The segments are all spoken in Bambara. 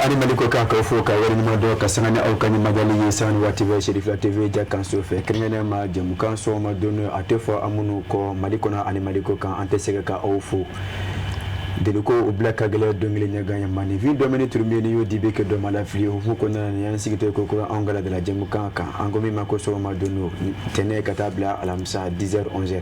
Ani Mali kɔ kan, k'aw fo ka waleɲuman dɔn ka sanga ni aw ka ɲɛmadali ye sanga ni waati bɛɛ Cherifla TV jakanso fɛ, kɛrɛnkɛrɛnnenya ma jɛmukan sɔgɔma don a tɛ fɔ an minnu kɔ Mali kɔnɔ ani Mali kɔ kan, an tɛ sɛgɛn ka aw fo. Deliko o bila ka gɛlɛn don kelen ɲɛgan ye maaninfin dɔ ni turumi ni y'o di bɛ kɛ dɔ ma lafili hukumu kɔnɔna na, nin y'an sigitɔ ye ko kura anw ka laadala jɛmukan kan, an ko min ma ko sɔgɔma don, tɛnɛn ka taa bila alamisa 10h 11h.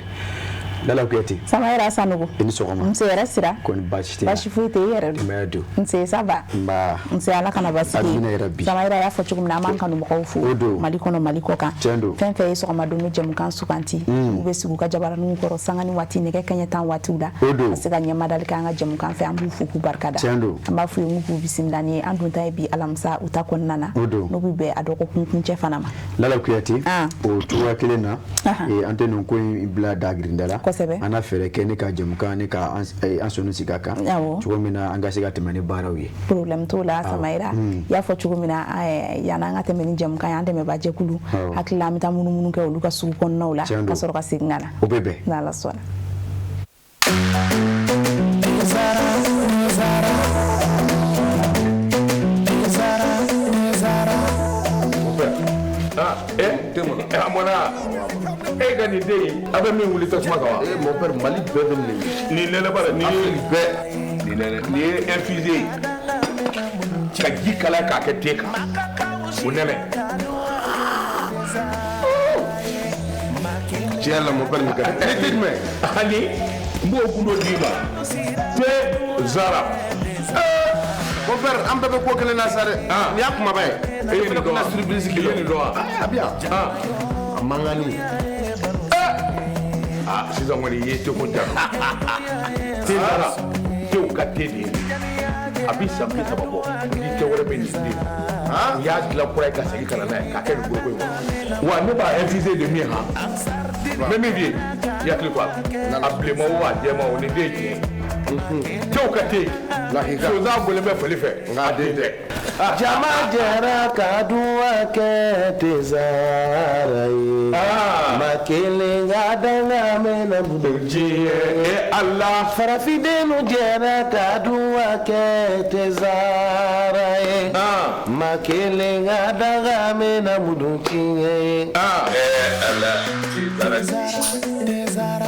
Lala Kuyate. Samayira Sanogo. I ni sɔgɔma. Nse, hɛrɛ sira. Kɔni baasi tɛ? Baasi foyi tɛ, i yɛrɛ dun? Denbaya dun? Nse, ça va? Nba. Nse, Ala kana baasi kɛ. Amina yarabi. Samayira y'a fɔ cogo min na, an b'an kanubagaw fo. O don. Mali kɔnɔ, Mali kɔ kan. Tiɲɛ don. Fɛn fɛn ye sɔgɔma don jɛmukan suganti. U bɛ sigi u ka jabaraninw kɔrɔ sanga ni waati nɛgɛ kanɲɛ 10 waatiw la. O don. Ka se ka ɲɛmadali kɛ an ka jɛmukan fɛ, an b'u fo k'u barika da. Tiɲɛ don. An b'a f'u ye k'u bisimila ni an dun ta ye bi alamisa u ta kɔnɔna na. O don. N'o bɛ bɛn a dɔgɔkun kuncɛ fana ma. Lala Kuyate. Ah. O cogoya kelen na. Ahan. An tɛ nin ko in bila dagirinda la. Kosɛbɛ. An na fɛɛrɛ kɛ ne ka jɛmukan ne ka an sɔnni sigi a kan. Awɔ. Cogo min na an ka se ka tɛmɛ ni baaraw ye. Problème t'o la Samayira. I y'a fɔ cogo min na, yanni an ka tɛmɛ ni jɛmukan ye, an dɛmɛbaa jɛkulu hakili la an bɛ taa munumunu kɛ olu ka sugu kɔnɔnaw la Tiɲɛ don. ka sɔrɔ ka segin ka na. O bɛ bɛn. N'Ala sɔnna. Ah, eh, a mɔna e ka nin den in, a bɛ min wuli tasuma kan wa? Eh, mon père, Mali bɛɛ bɛ nin ye. Nin nɛnɛ bara nin ye Afrique bɛɛ. Nin nɛnɛ nin ye infusé ye ka ji kalaya k'a kɛ te kan, o nɛnɛ. Tiɲɛ la, mon père, nin ka di. Ni te jumɛn? Hali n b'o gundo d'i ma, te zara. Mon père, an bɛɛ bɛ ko kelen na sa dɛ. Ah. Nin y'a kumaba ye. E ye nin dɔn wa? Fana surprise I k'i ye la. nin dɔn wa? A bɛ yan. Ah. A mankanni. Ah, sisan kɔni i ye teko ja te zara, tew ka te de ye. A bi san 30 bɔ ni te wɛrɛ bɛ nin den. U y'a dilan kura ye ka segin ka na n'a ye k'a kɛ nin foroko in kɔnɔ wa ne b'a infusé de min han, n bɛ min f'i ye, i hakili to a la, a bilenman o a jɛman o, nin den ye tiɲɛ ye, tew ka te. Lakika. Sonsan bɔlen bɛ fali fɛ, Nka a den tɛ. Jama jɛra ka duwa kɛ tezara ye. Ah. Ma kelen ka danga mɛnna bolo. Diɲɛ e Ala. Farafindenw jɛra ka duwa kɛ tezara ye. Ah. Ma kelen ka danga mɛnna bolo tiɲɛ ye. Ah, eh Ala, te zara.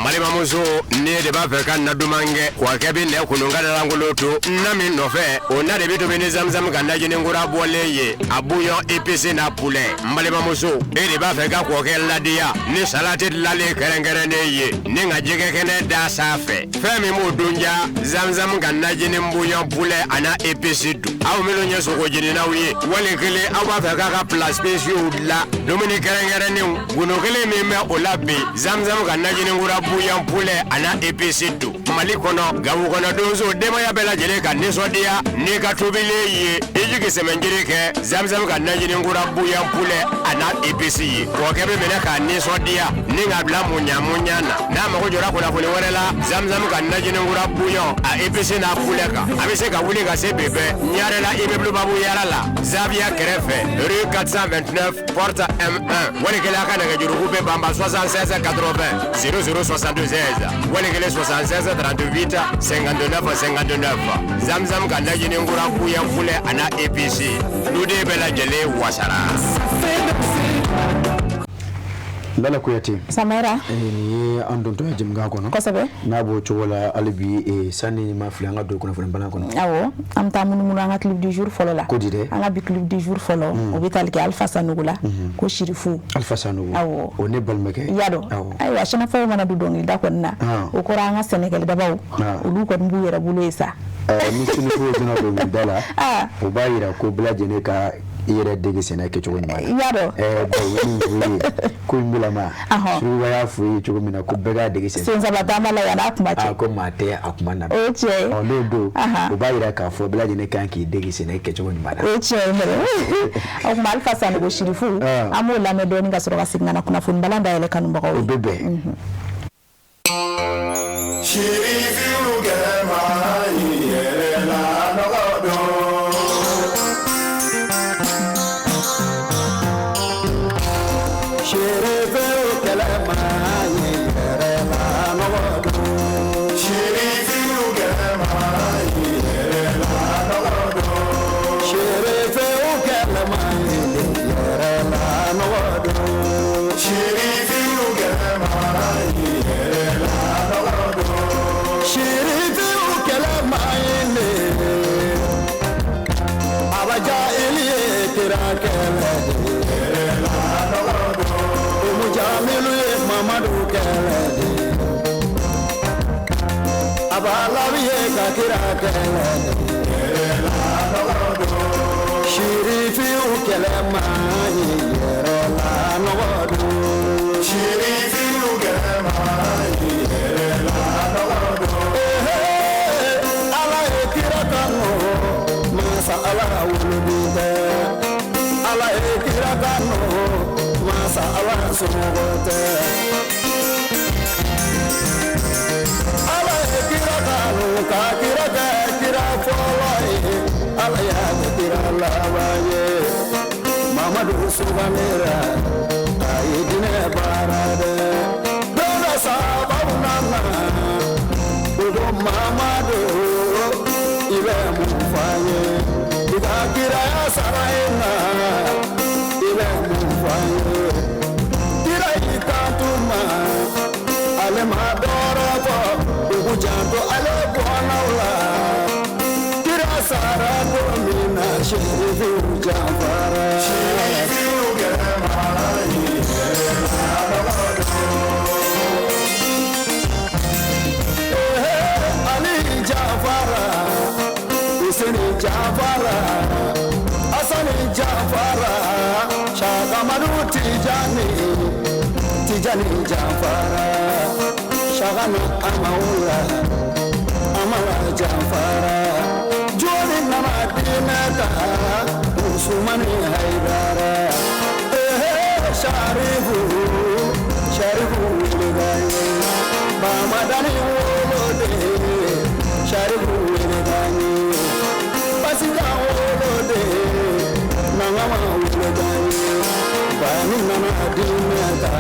Balimamuso, ne de b'a fɛ ka na duman kɛ wa kɛ bɛ nɛ kolon ka lankolon to na min nɔfɛ, o na de bɛ tobi ni zamzam ka najini kura bɔlen ye, a bouillon épice n'a poulet. N balimamuso, e de b'a fɛ ka kɔkɛ ladiya ni salati dilanlen kɛrɛnkɛrɛnnen ye ni ka jɛgɛ kɛnɛ da sanfɛ, fɛn min b'o dun ja, zamzam ka najini bouillon poulet a n'a épice dun. Aw minnu ye sogo jeninaw ye, wali kelen aw b'a fɛ k'a ka plat spéciaux dilan, dumuni kɛrɛnkɛrɛnnenw, gundo kelen min bɛ o la bi, zamzam ka najini kura bouillon poulet a n'a épice dun. Mali kɔnɔ, Gawo kɔnɔ, donso denbaya bɛɛ lajɛlen ka nisɔndiya n'i ka tobilen ye, i jigi sɛmɛnjiri kɛ zamzam ka najini kura bouillon poulet a n'a épice ye. Kɔkɛ bɛ minɛ k'a nisɔndiya ni ka bila muɲa muɲa na. N'a mago jɔra kunnafoni wɛrɛ la zamzam ka najini kura bouillon a épice n'a poulet kan, a bɛ se ka wuli ka se bi bɛɛ Ɲarela, immeuble Babu Yara la, Zaviya kɛrɛfɛ, rue 429 porte M1. Wali kelen a ka nɛgɛjuruku bɛ banba 76 80 00 76, wali kelen 76 38 59 59. Zamzam ka najini kura bouillon poulet a n'a épice, duden bɛɛ lajɛlen wasara. Lala Kuyate. Samayira. Nin ye an dontɔ ye jɛmukan kɔnɔ. Kosɛbɛ. N'a b'o cogo la hali bi, sani ma fili, an ka don kunnafoni balan kɔnɔ. Awɔ, an bɛ taa munumunu an ka clip du jour fɔlɔ la. Ko di dɛ? An ka bi clip du jour fɔlɔ, o bɛ tali kɛ Alpha Sanogo la, ko Sirifu. Alpha Sanogo. Awɔ. O ne balimakɛ. I y'a dɔn. Awɔ. Ayiwa, sɛnɛfɛnw mana don dɔnkilida kɔni na, Ah. o kɔrɔ an ka sɛnɛkɛdabaw Ah. olu kɔni b'u yɛrɛ bolo ye sa. Ni sinifo donna dɔnkilida la, Ah. o b'a yira ko bɛɛ lajɛlen ka i yɛrɛ dege sɛnɛ kɛcogo ɲuman na. I y'a dɔn. Bawo min f'u ye ko in bulama Ahɔn. suruba y'a f'u ye cogo min na ko bɛɛ k'a dege sɛnɛ. Sen saba taama la yan'a kuma A cɛ. ko maa tɛ a kuma na. O ye tiɲɛ ye. Ɔ, n'o don, Ahan. o b'a yira k'a fɔ bɛɛ lajɛlen kan k'i dege sɛnɛ kɛcogo ɲuman na. O ye tiɲɛ ye mɛnɛ. O tuma Alpha Sanogo Sirifu, Ah. an b'o lamɛn dɔɔni ka sɔrɔ ka segin ka na kunnafoni balan dayɛlɛ kanubagaw O ye. bɛ bɛn. Sirifiw kɛma i yɛrɛ la nɔgɔ dɔn. Sirifiw kɛlɛ ma i yɛrɛ la nɔgɔ dɔn. Sirifiw kɛlɛ kira kɛlɛ de. Umu Jamilu ye Mamadu kɛlɛ de. Abalawi ye ka kira kɛlɛ de. Shirifiw kɛlɛ man ɲi yɛrɛ la nɔgɔ don. Shirifiw kɛlɛ man ɲi yɛrɛ la nɔgɔ don. Ala ye kira kanu, masa Ala woloden tɛ. Ala ye kira kanu, masa Ala somɔgɔ tɛ. Ala ye kira kanu ka kira kɛ kira fɔlɔ ye. Ala y'a kɛ kira laban ye. Mamadu sugandira, a ye diinɛ baara dɛ. Don dɔ sababu nana, u ko Mamadu, i bɛ mun fɔ an ye? I ka kiraya sara in na, i bɛ mun fɔ an ye? Kira y'i kanto ma, ale ma dɔ wɛrɛ fɔ, u k'u janto ale bɔnnaw la. Kira sara don min na, sirifiw janfara. Sirifiw kɛlɛ man ɲi yɛrɛ la nɔgɔ don. Ali janfara, Useni janfara, Asani janfara, Shakamadu Tijani, Tijani janfara, Shagana Amawula, Amala janfara, Joni nana diinɛ ta, Usumani Haidara, Sharifu, Sharifu welekan ye, Bamadani woloden, Sharifu welekan ye, Basija woloden, Nangama welekan ye, Bani nana diinɛ ta,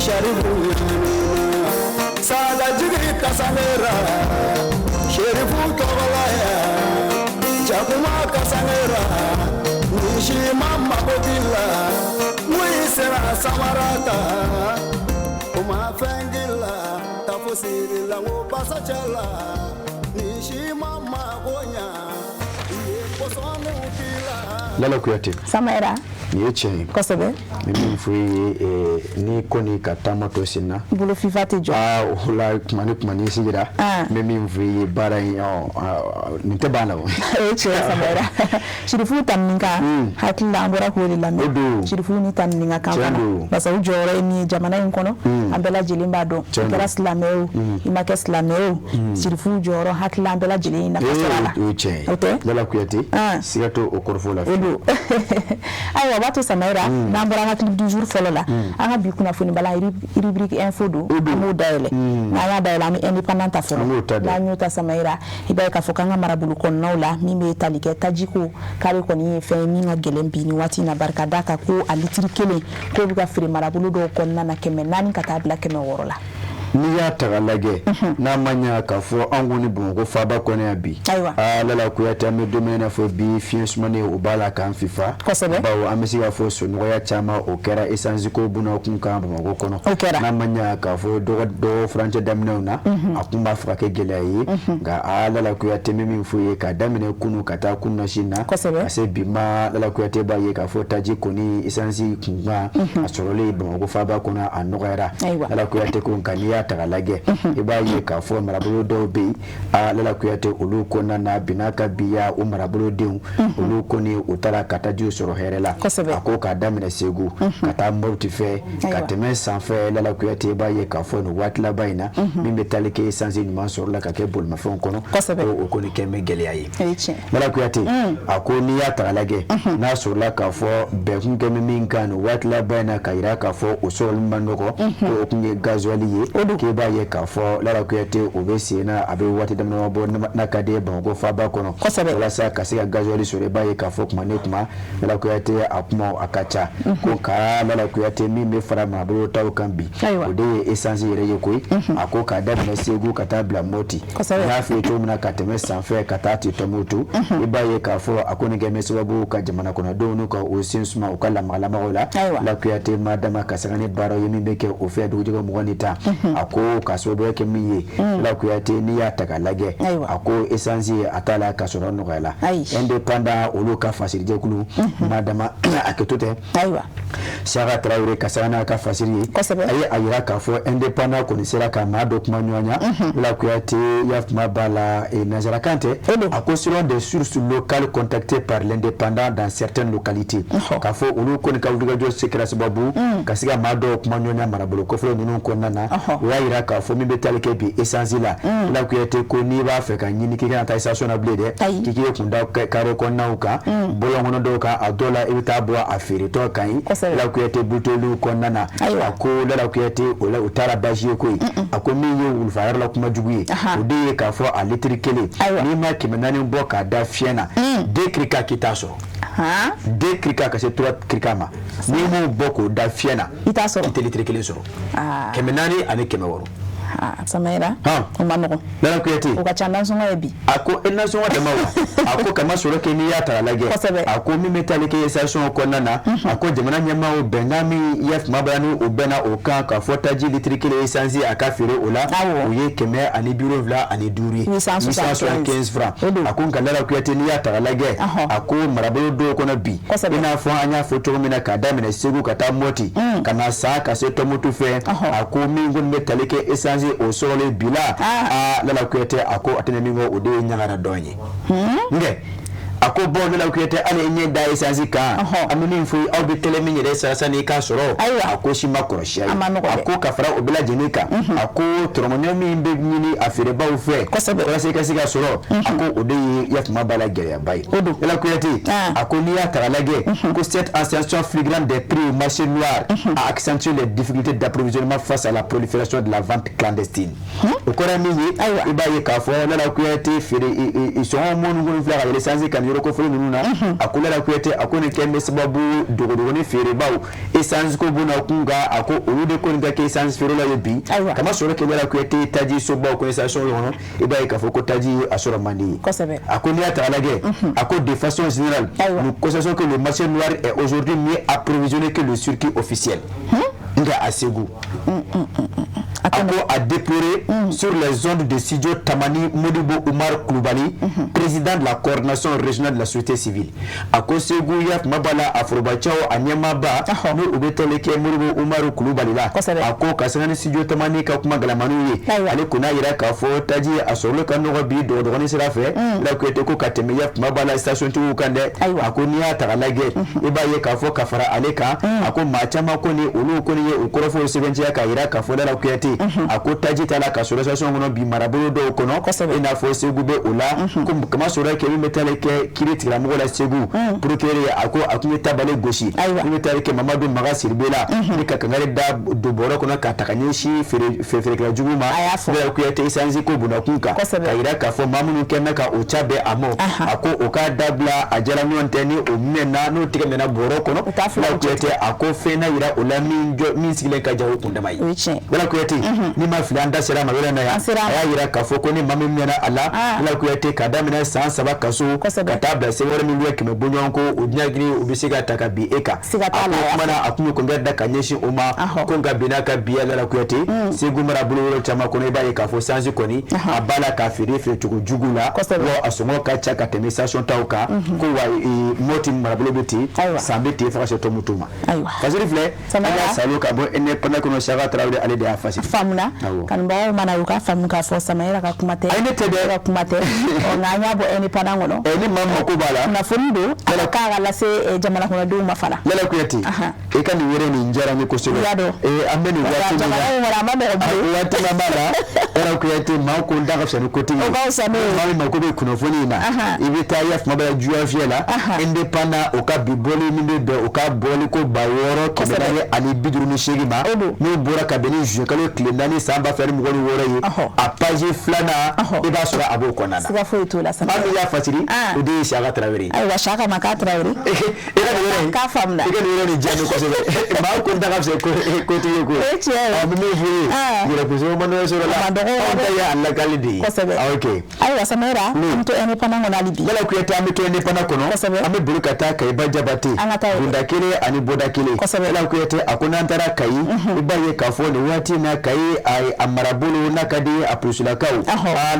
Sharifu ɲanina, Sagajigi kasanera, Sherifu tɔgɔla ya, Jakuma kasanera, ni si ma mago b'i la, n'u sera samara ta, o ma fɛn k'i la, ta fo siri la, n ko basa cɛ la, ni si ma mago ɲa, i ye pɔsɔniw k'i la. Lala Kuyate. Samayira. Nin ye tiɲɛ ye. Kosɛbɛ. N bɛ min fɔ i ye, ni kɔni ka taama to sen na. Bolo fifa tɛ jɔ. O la tuma ni tuma n'i sigira. N bɛ min fɔ i ye baara in nin tɛ ban la o. O ye tiɲɛ ye Samayira. Sirifu tanuni kan. Hakili la an bɔra k'o de lamɛn. O don. Sirifu ni tanuni ka kan fana. Tiɲɛ don. Parce que u jɔyɔrɔ ye min ye jamana in kɔnɔ. An bɛɛ lajɛlen b'a dɔn. I kɛra silamɛ ye o. I ma kɛ silamɛ ye o. Sirifu jɔyɔrɔ hakili la an bɛɛ lajɛlen ye nafa sɔrɔ a la. O ye tiɲɛ ye. O tɛ? Lala Kuyate. Siga t'o kɔrɔfɔ la. O don. Ayiwa o b'a to Samayira n'an bɔra an ka clip du jour fɔlɔ la an ka bi kunnafoni bala rubrique info don an b'o dayɛlɛ n'an y'a dayɛlɛ an bɛ indépendant ta fɔlɔ n'an y'o ta Samayira i b'a ye k'a fɔ k'an ka marabolo kɔnɔnaw la min bɛ tali kɛ tajiko k'ale kɔni ye fɛn ye min ka gɛlɛn bi nin waati in na barika d'a kan ko a litiri kelen k'o bɛ ka feere marabolo dɔw kɔnɔna na 400 ka taa bila 600 la. N'i y'a ta k'a lajɛ n'a ma ɲɛ k'a fɔ an kɔni Bamakɔ faaba kɔnɔ yan bi Lala Kuyate an bɛ don min na fɔ bi fiɲɛ sumanen o b'a la k'an fifa bawo an bɛ se k'a fɔ sonɔgɔya caman o kɛra essence ko buna kun kan Bamakɔ kɔnɔ n'a ma ɲɛ k'a fɔ dɔgɔ furancɛ daminɛw na a kun b'a fɛ ka kɛ gɛlɛya ye nka Lala Kuyate n bɛ min fɔ ye k'a daminɛ kunun ka taa kununasi na ka se bi ma Lala Kuyate b'a ye k'a fɔ taji kɔni essence kunkan a sɔrɔlen Bamakɔ faaba kɔnɔ a nɔgɔyara Lala Kuyate ko nka n'i y'a ta k'a lajɛ i b'a ye k'a fɔ marabolo dɔw bɛ yen Lala Kuyate olu kɔnɔna na bi n'a ka biya o marabolodenw olu kɔni u taara ka tajiw sɔrɔ hɛrɛ la a ko k'a daminɛ Segu ka taa Mopti fɛ ka tɛmɛ sanfɛ Lala Kuyate i b'a ye k'a fɔ nin waati laban in na min bɛ tali kɛ essence ɲuman sɔrɔ la ka kɛ bolimafɛnw kɔnɔ ko o kɔni kɛ bɛ gɛlɛya ye Lala Kuyate a ko n'i y'a ta k'a lajɛ n'a sɔrɔla k'a fɔ bɛn kun kɛ bɛ min kan nin waati laban in na ka jira k'a fɔ o sɔrɔli man nɔgɔ ko o kun ye gasoil ye k'e b'a ye k'a fɔ Lala Kuyate o bɛ sen na a bɛ waati damadama bɔ n'a ka di ye Bamakɔ faaba kɔnɔ walasa ka se ka gasoil sɔrɔ i b'a ye k'a fɔ kuma ni kuma Lala Kuyate a kumaw a ka ca ko nka Lala Kuyate min bɛ fara marabolo taw kan bi o de ye essence yɛrɛ ye koyi a ko k'a daminɛ Segu ka taa bila Mopti n y'a f'i ye cogo min na ka tɛmɛ sanfɛ ka taa ti Tɔnbukutu i b'a ye k'a fɔ a kɔni kɛ bɛ sababu ka jamana kɔnɔdenw n'u ka o sen suma u ka lamagalamaw la Lala Kuyate ma dama ka sanga ni baaraw ye min bɛ kɛ o fɛ dugujɛkɔrɔ 20 ni 10 a A ko ka sababuya kɛ min ye, Lala Kuyate, n'i y'a ta k'a lajɛ, a ko essence a t'a la ka sɔrɔ nɔgɔya la. Indépendant olu ka fasirijɛkulu madama a kɛtɔ tɛ. Saka Tarawele ka sanga n'a ka fasiri ye, a ye a yira k'a fɔ Indépendant kɔni sera ka maa dɔ kuma ɲɔgɔnya. Lala Kuyate ya kuma b'a la nanzarakan tɛ. A ko selon des sources locales contactées par l'Indépendant dans certaines localités, k'a fɔ olu kɔni ka wulikajɔ se kɛra sababu ka se ka maa dɔw kuma ɲɔgɔnya marabolo kɔfɛla ninnu kɔnɔna na. O y'a yira k'a fɔ min bɛ tali kɛ bi essence la, Lala Kuyate ko n'i b'a fɛ ka ɲini k'i kana taa station na bilen dɛ, k'i k'i kun da carré kɔnɔnaw kan, bɔlɔn kɔnɔ dɔw kan, a dɔw la i bɛ taa bɔ a feeretɔ kan yen. Lala Kuyate buteliw kɔnɔna na, a ko Lala Kuyate o la o taara baasi ye koyi. A ko min ye wulufayɔrɔ la kuma jugu ye, o de ye k'a fɔ a litiri kelen, n'i ma 400 bɔ k'a da fiɲɛ na, 2 kirika k'i t'a sɔrɔ, 2 kirika ka se 3 kirika ma, n'i m'o bɔ k'o da fiɲɛ na, i t'a sɔrɔ, i tɛ litiri kelen sɔrɔ, 400 ani 600. Samayira, o ma nɔgɔn. Lala Kuyate, o ka ca nasɔngɔ ye bi. A ko e nasɔngɔ dama wa, a ko kama sɔrɔ kɛ n'i y'a ta k'a lajɛ, a ko min bɛ tali kɛ station kɔnɔna na, a ko jamana ɲɛmaaw bɛnkan min ye kuma bɛɛ ni o bɛnna o kan k'a fɔ taji litiri kelen essence a ka feere o la, o ye 175 ye, 875 francs. A ko nka Lala Kuyate, n'i y'a ta k'a lajɛ, a ko marabolo dɔw kɔnɔ bi, i n'a fɔ an y'a fɔ cogo min na, k'a daminɛ Segu ka taa Mɔti ka na San ka se Tɔnbukutu fɛ, a ko min kɔni bɛ tali kɛ essence o sɔrɔlen bi la, aa Lala Kuyate, a ko a tɛna min kɔ, o de ye ɲagara dɔn ye. Nkɛ a ko bɔn Lala Kuyate, hali i ɲɛ da essence kan, an bɛ min fɔ aw bɛ kɛlɛ min yɛrɛ sara sanni i k'a sɔrɔ, a ko si ma kɔrɔsiya ye. A ko ka fara o bɛɛ lajɛlen kan, a ko tɔrɔmɔɲɔ min bɛ ɲini a feerebaw fɛ walasa i ka se ka sɔrɔ, a ko o de ye yakuma ba la gɛlɛyaba ye. Lala Kuyate, a ko n'i y'a ta k'a lajɛ, ko cette ascension flagrante des prix au marché noir a accentué les difficultés d'approvisionnement face à la prolifération de la vente clandestine. O kɔrɔ ye min ye, i b'a ye k'a fɔ Lala Kuyate, feere sɔngɔ minnu kɔni filɛ ka yɛlɛ essence kan yɔrɔ kofɔlen ninnu na, a ko Lala Kuyate, a ko nin kɛ bɛ sababu dogodogonin feerebaw essence ko b'u na kun kan, a ko olu de kɔni ka kɛ essence feerelaw ye bi. Kama sɔrɔ kɛ Lala Kuyate, taji sobaw kɔni station kɔnɔ, i b'a ye k'a fɔ ko taji a sɔrɔ man di ye. A ko n'i y'a ta k'a lajɛ, a ko de façon générale, nous constatons que le marché noir est aujourd'hui mieux approvisionné que le circuit officiel. Nka a Segu, a ko a déploré sur les ondes de studio Tamani Modibo Oumar Koulibaly, président de la coordination régionale de la société civile. A ko Segu ya kuma b'a la, a forobacɛw a ɲɛmaaba n'o u bɛ tali kɛ Modibo Oumar Koulibaly la, a ko ka sanga ni studio Tamani ka kuma galamaniw ye, ale kɔni y'a yira k'a fɔ taji a sɔrɔli ka nɔgɔ bi dɔgɔdɔgɔnin sira fɛ, Lala Kuyate ko ka tɛmɛ ya kuma b'a la station tigiw kan dɛ. A ko n'i y'a ta k'a lajɛ, i b'a ye k'a fɔ ka fara ale kan, a ko maa caman kɔni olu kɔni ye u kɔrɔfɔw sɛbɛntiya k'a yira k'a fɔ Lala Kuyate, a ko taji t'a la ka sɔrɔ station kɔnɔ bi marabolo dɔw kɔnɔ, i n'a fɔ Segu bɛ o la, ko kama sɔrɔ kɛ min bɛ taali kɛ kiiri tigilamɔgɔ la Segu procureur, a ko a tun bɛ tabale gosi min bɛ taali kɛ Mamadu Maga Siribe la, ni ka kangari da don bɔrɔ kɔnɔ ka ta ka ɲɛsin feerekɛla jugu ma, Lala Kuyate essence ko bundakun kan, ka yira k'a fɔ maa minnu kɛn bɛ ka o ca bɛn a ma, a ko o k'a dabila a jara ɲɔgɔn tɛ ni o minɛna n'o tigɛ minɛna bɔrɔ kɔnɔ. Lala Kuyate, a ko fɛn na yira o la min sigilen ka ja o kundama ye. Lala Kuyate, n'i ma fili an da sera a ma yɔrɔ in na yan, a y'a yira k'a fɔ ko ni maa min minɛna a la, Lala Kuyate, ka daminɛ san 3 kaso ka taa bila sɛbɛn wɛrɛ min bɛ 100 bɔɲɔgɔn ko o ɲagiri o bɛ se ka ta ka bin e kan. A ko kuma na a tun bɛ kɔnkɛ da ka ɲɛsin o ma, ko nka bi n'a ka bi Lala Kuyate, Segu marabolo yɔrɔ caman kɔnɔ, i b'a ye k'a fɔ essence kɔni a b'a la k'a feere feerecogo jugu la, wa a sɔngɔ ka ca ka tɛmɛ station taw kan, ko wa Mɔti marabolo bɛ ten, San bɛ ten fo ka se Tɔnbukutu ma. Fasiri filɛ, an y'a salo ka bɔ Indépendant kɔnɔ, Saka Tarawele ale de y'a fasiri. Faamuna, kanubagaw mana u ka faamu k'a fɔ Samayira ka kuma tɛ, ayi ne tɛ dɛ, ka kuma tɛ, nka an y'a bɔ Indépendant kɔnɔ. Ni maa mako b'a la, kunnafoni don, a k'a ka lase jamana kɔnɔdenw ma fana. Lala Kuyate, i ka nin wɛrɛ nin diyara n ye kosɛbɛ. An bɛ nin waati min na, a ma nɔgɔn bilen. Waati min b'a la, Lala Kuyate, maa ko n da ka fisa ni kotigi ye. O ka fisa n'o ye. Maa min mako bɛ kunnafoni in na, i bɛ taa ya kuma bɛɛ la juguya fiyɛ la, Indépendant o ka bi bɔli min bɛ bɛn o ka bɔli ko 6458 ma, n'o bɔra ka bɛn ni juin kalo tile 4 san 2026 ye, a page 2nan i b'a sɔrɔ a b'o kɔnɔna na. Siga foyi t'o la. Maa min y'a fasiri, o de ye Saka Tarawele ye. Ayiwa, Saka ma k'a Tarawele. I ka nin yɔrɔ in, k'a faamuna. I ka nin yɔrɔ nin diya n ye kosɛbɛ. Maa ko n ta ka fisa kotigi ye koyi. O ye tiɲɛ ye. An bɛ min f'i ye, yɛrɛkunsɛbɛn ma nɔgɔ sɔrɔ la. A ma dɔgɔ. Anw ta ye a lakali de ye. Kosɛbɛ. Ok. Ayiwa Samayira, an bɛ to Indépendant kɔnɔ hali bi. Lala Kuyate, an bɛ to Indépendant kɔnɔ. Kosɛbɛ. An bɛ boli ka taa Kayiba Jabate. An ka taa yen. Bonda kelen ani bɔda kelen. Kosɛbɛ. Lala Kuyate, a ko n'an taara Kayi, i b'a ye k'a fɔ nin waati in na Kayi a marabolo n'a ka di a polisilakaw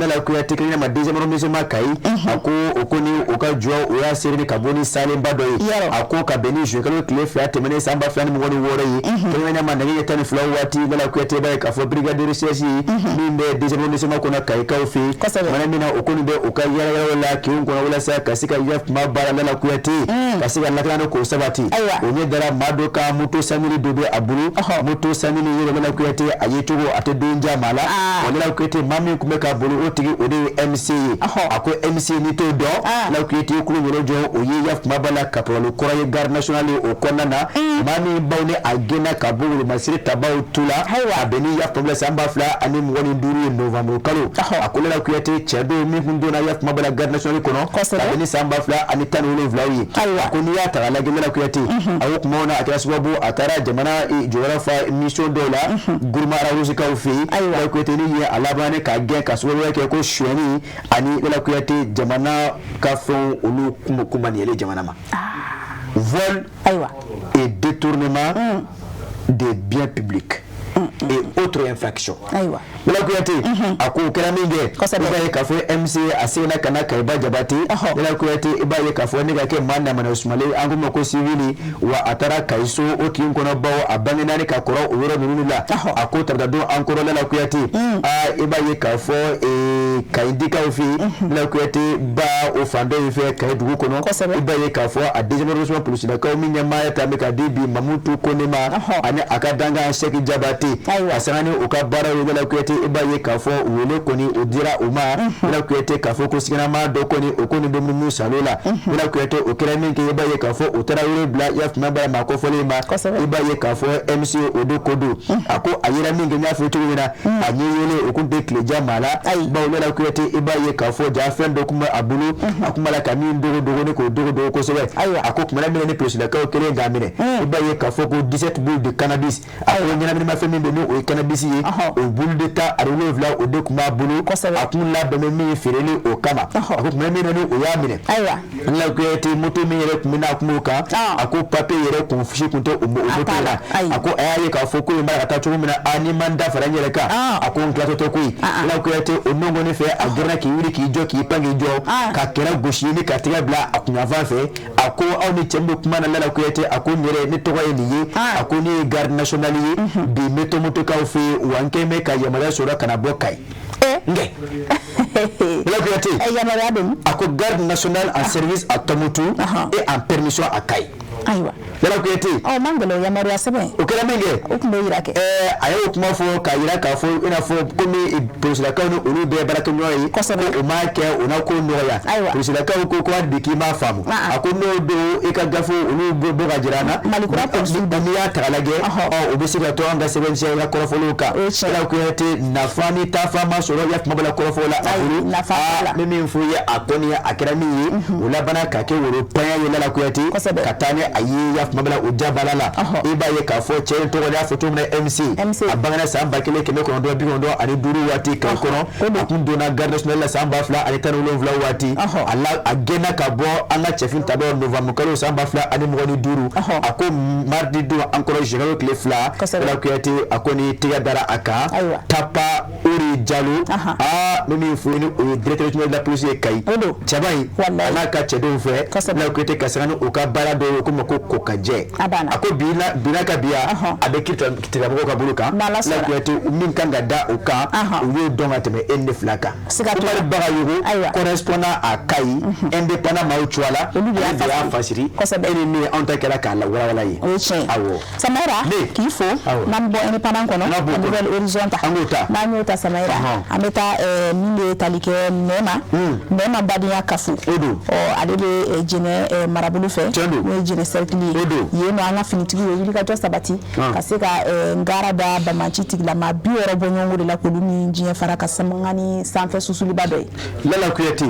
Lala Kuyate kelen ma deuxième arrondissement Kayi a ko o ko ni o ka jɔ o y'a seere ka bɔ ni salenba dɔ ye a ko ka bɛn ni juin kalo tile 2 tɛmɛnen san 2026 ye kɛrɛnkɛrɛnnenya ma nɛgɛ ɲɛ 12 waati Lala Kuyate b'a ye k'a fɔ brigade de recherche min bɛ deuxième arrondissement kɔnɔ Kayikaw fɛ yen kumana min na o kɔni bɛ u ka yala la kinw kɔnɔ walasa ka se ka yafama baara Lala Kuyate ka se ka lakana k'o sabati o ɲɛ dara maa dɔ ka moto sanuni dɔ bɛ a bolo moto sanuni yɛrɛ Lala Kuyate a ye cogo a tɛ don ja maa la wa Lala Kuyate maa min tun bɛ k'a bolo o tigi o de ye MC ye a ko MC n'i t'o dɔn Lala Kuyate kulo yɔrɔ jɔ o ye yafama b'a la caporal kɔrɔ ye garde nationale ye o kɔnɔna na maa min baw ni a gɛnna ka bɔ wolomasiri tabaw tu la a bɛn ni yafama la san 2025 ye novembre kalo a ko Lala Kuyate cɛ don min tun donna yafama b'a la garde nationale kɔnɔ a bɛn ni san 2017 ye a ko n'i y'a ta k'a lajɛ Lala Kuyate a ko tuma na a kɛra sababu a taara jamana jɔyɔrɔ fa mission dɔw la Gourma Rharous-kaw fɛ yen Lala Kuyate ni ye a laban ka gɛn ka sababuya kɛ ko sonyɛni ani Lala Kuyate jamana ka fɛnw olu kunmaniyali jamana ma vol et détournement des biens publics et autres infractions. Lala Kuyate a ko o kɛra min kɛ i b'a ye k'a fɔ MC a seginna ka na Kayiba Jabate Lala Kuyate i b'a ye k'a fɔ ne ka kɛ maa namana sumalen an ko ma ko civil wa a taara Kayiso o kin kɔnɔ bawo a bangena ni ka kɔrɔ o yɔrɔ ninnu la a ko tarata don an kɔrɔ Lala Kuyate aa i b'a ye k'a fɔ Kayindikaw fɛ yen Lala Kuyate ba o fan dɔ in fɛ Kayi dugu kɔnɔ i b'a ye k'a fɔ a deuxième arrondissement polisilakaw min ɲɛmaaya ta bɛ ka di bi Mamutu Kone ma ani a ka dankan Sɛki Jabate a sanga ni u ka baara ye Lala Kuyate i b'a ye k'a fɔ wele kɔni o dira u ma Lala Kuyate k'a fɔ ko siganama dɔ kɔni o kɔni bɛ munumunu salo la Lala Kuyate o kɛra min kɛ i b'a ye k'a fɔ u taara wele bila yafama bara maa kofɔlen ma i b'a ye k'a fɔ MC o de ko don a ko a yera min kɛ n y'a fɔ cogo min na a ɲɛ yelen o kun tɛ tileja maa la bawo Lala Kuyate i b'a ye k'a fɔ ja fɛn dɔ kun bɛ a bolo a kun b'a la ka min dogo dogo ni k'o dogo dogo kosɛbɛ a ko kumana min na ni polisilakaw kɛlen k'a minɛ i b'a ye k'a fɔ ko 17 boules de cannabis a ko ɲɛnaminimafɛn min bɛ n'o ye cannabis ye o boule de 17 o de tun b'a bolo a kun labɛn bɛ min feereli o kama a ko tuma min na ni o y'a minɛ Lala Kuyate moto min yɛrɛ tun bɛ n'a kun o kan a ko papier yɛrɛ kun si tun tɛ o moto la a ko a y'a ye k'a fɔ ko in b'a la ka taa cogo min na a ni ma n da fara n yɛrɛ kan a ko n tilatɔ tɛ koyi Lala Kuyate o nɔngɔn fɛ a gɛrɛna k'i wuli k'i jɔ k'i pan k'i jɔ ka kɛrɛ gosi ni ka tɛgɛ bila a kunyanfan fɛ a ko aw ni cɛ min bɛ kuma na Lala Kuyate a ko n yɛrɛ ne tɔgɔ ye nin ye a ko ne ye garde nationale ye bi n bɛ Tɔnbukutukaw fɛ yen wa n kɛlen bɛ ka yamaruya sɔrɔ ka na bɔ Kayi nkɛ Lala Kuyate yamaruya don a ko garde nationale en service à Tombouctou et en permission à Kayi ayiwa Lala Kuyate ɔ man gɛlɛn yamaruya sɛbɛn o kɛra min kɛ o tun bɛ yira kɛ a y'o kuma fɔ k'a yira k'a fɔ i n'a fɔ komi polisilakaw ni olu bɛɛ baarakɛɲɔgɔn ye kosɛbɛ o m'a kɛ o na ko nɔgɔya ayiwa polisilakaw ko ko hali bi k'i m'a faamu a ko n'o don i ka gafe olu bɔ bɔ ka jira an na Malikura polisiw n'i y'a ta k'a lajɛ ɔ o bɛ se ka to an ka sɛbɛntiya i ka kɔrɔfɔliw kan O ye tiɲɛ ye. Lala Kuyate nafa ni taafa ma sɔrɔ ya kuma bɛ la kɔrɔfɔw la a Ayi, bolo nafa t'a la. n bɛ min fɔ i ye a kɔni a kɛra min ye o labanna ka kɛ woro panya ye Lala Kuyate Kosɛbɛ. ka taa ni a ye ya kuma bɛ la o jabala la i b'a ye k'a fɔ cɛ in tɔgɔ y'a fɔ cogo min na MC a bangena san 1995 waati Kayi kɔnɔ a kun donna garde nationale la san 2017 waati a la a gɛnna ka bɔ an ka cɛfin tabaw novembre kalo san 2025 a ko mardi don an kɔrɔ juin kalo tile 2 Lala Kuyate a ko ni tɛgɛ dara a kan Tapa Ori Jalo aa n bɛ min fɔ i ye ni o ye directeur régional de la police ye Kayi cɛba in a n'a ka cɛdenw fɛ Lala Kuyate ka sanga ni u ka baara dɔw ye ko ma ko kokajɛ a ko bi na ka bi yan a bɛ kiiritigɛmɔgɔw ka bolo kan Lala Kuyate min kan ka da o kan u y'o dɔn ka tɛmɛ e ni ne fila kan Umaru Bagayogo correspondant à Kayi indépendant maaw cuwa la olu de y'a fasiri e ni ne anw ta kɛra k'a lawalawala ye o ye tiɲɛ ye awɔ Samayira k'i fo n'an bɛ bɔ indépendant kɔnɔ ka Nouvel Horizon ta an k'o ta n'an y'o ta Samayira an bɛ taa min bɛ tali kɛ Nɛma Nɛma badenya kafo o don ɔ ale bɛ Jɛnɛ marabolo fɛ n'o ye Jɛnɛ cercle ye o don yen nɔ an ka finitigiw ye wulikajɔ sabati ka se ka ngara da banbaanci tigilama 60 bɔɲɔgɔnko de la k'olu ni diɲɛ fara ka sanga ni sanfɛ susuliba dɔ ye Lala Kuyate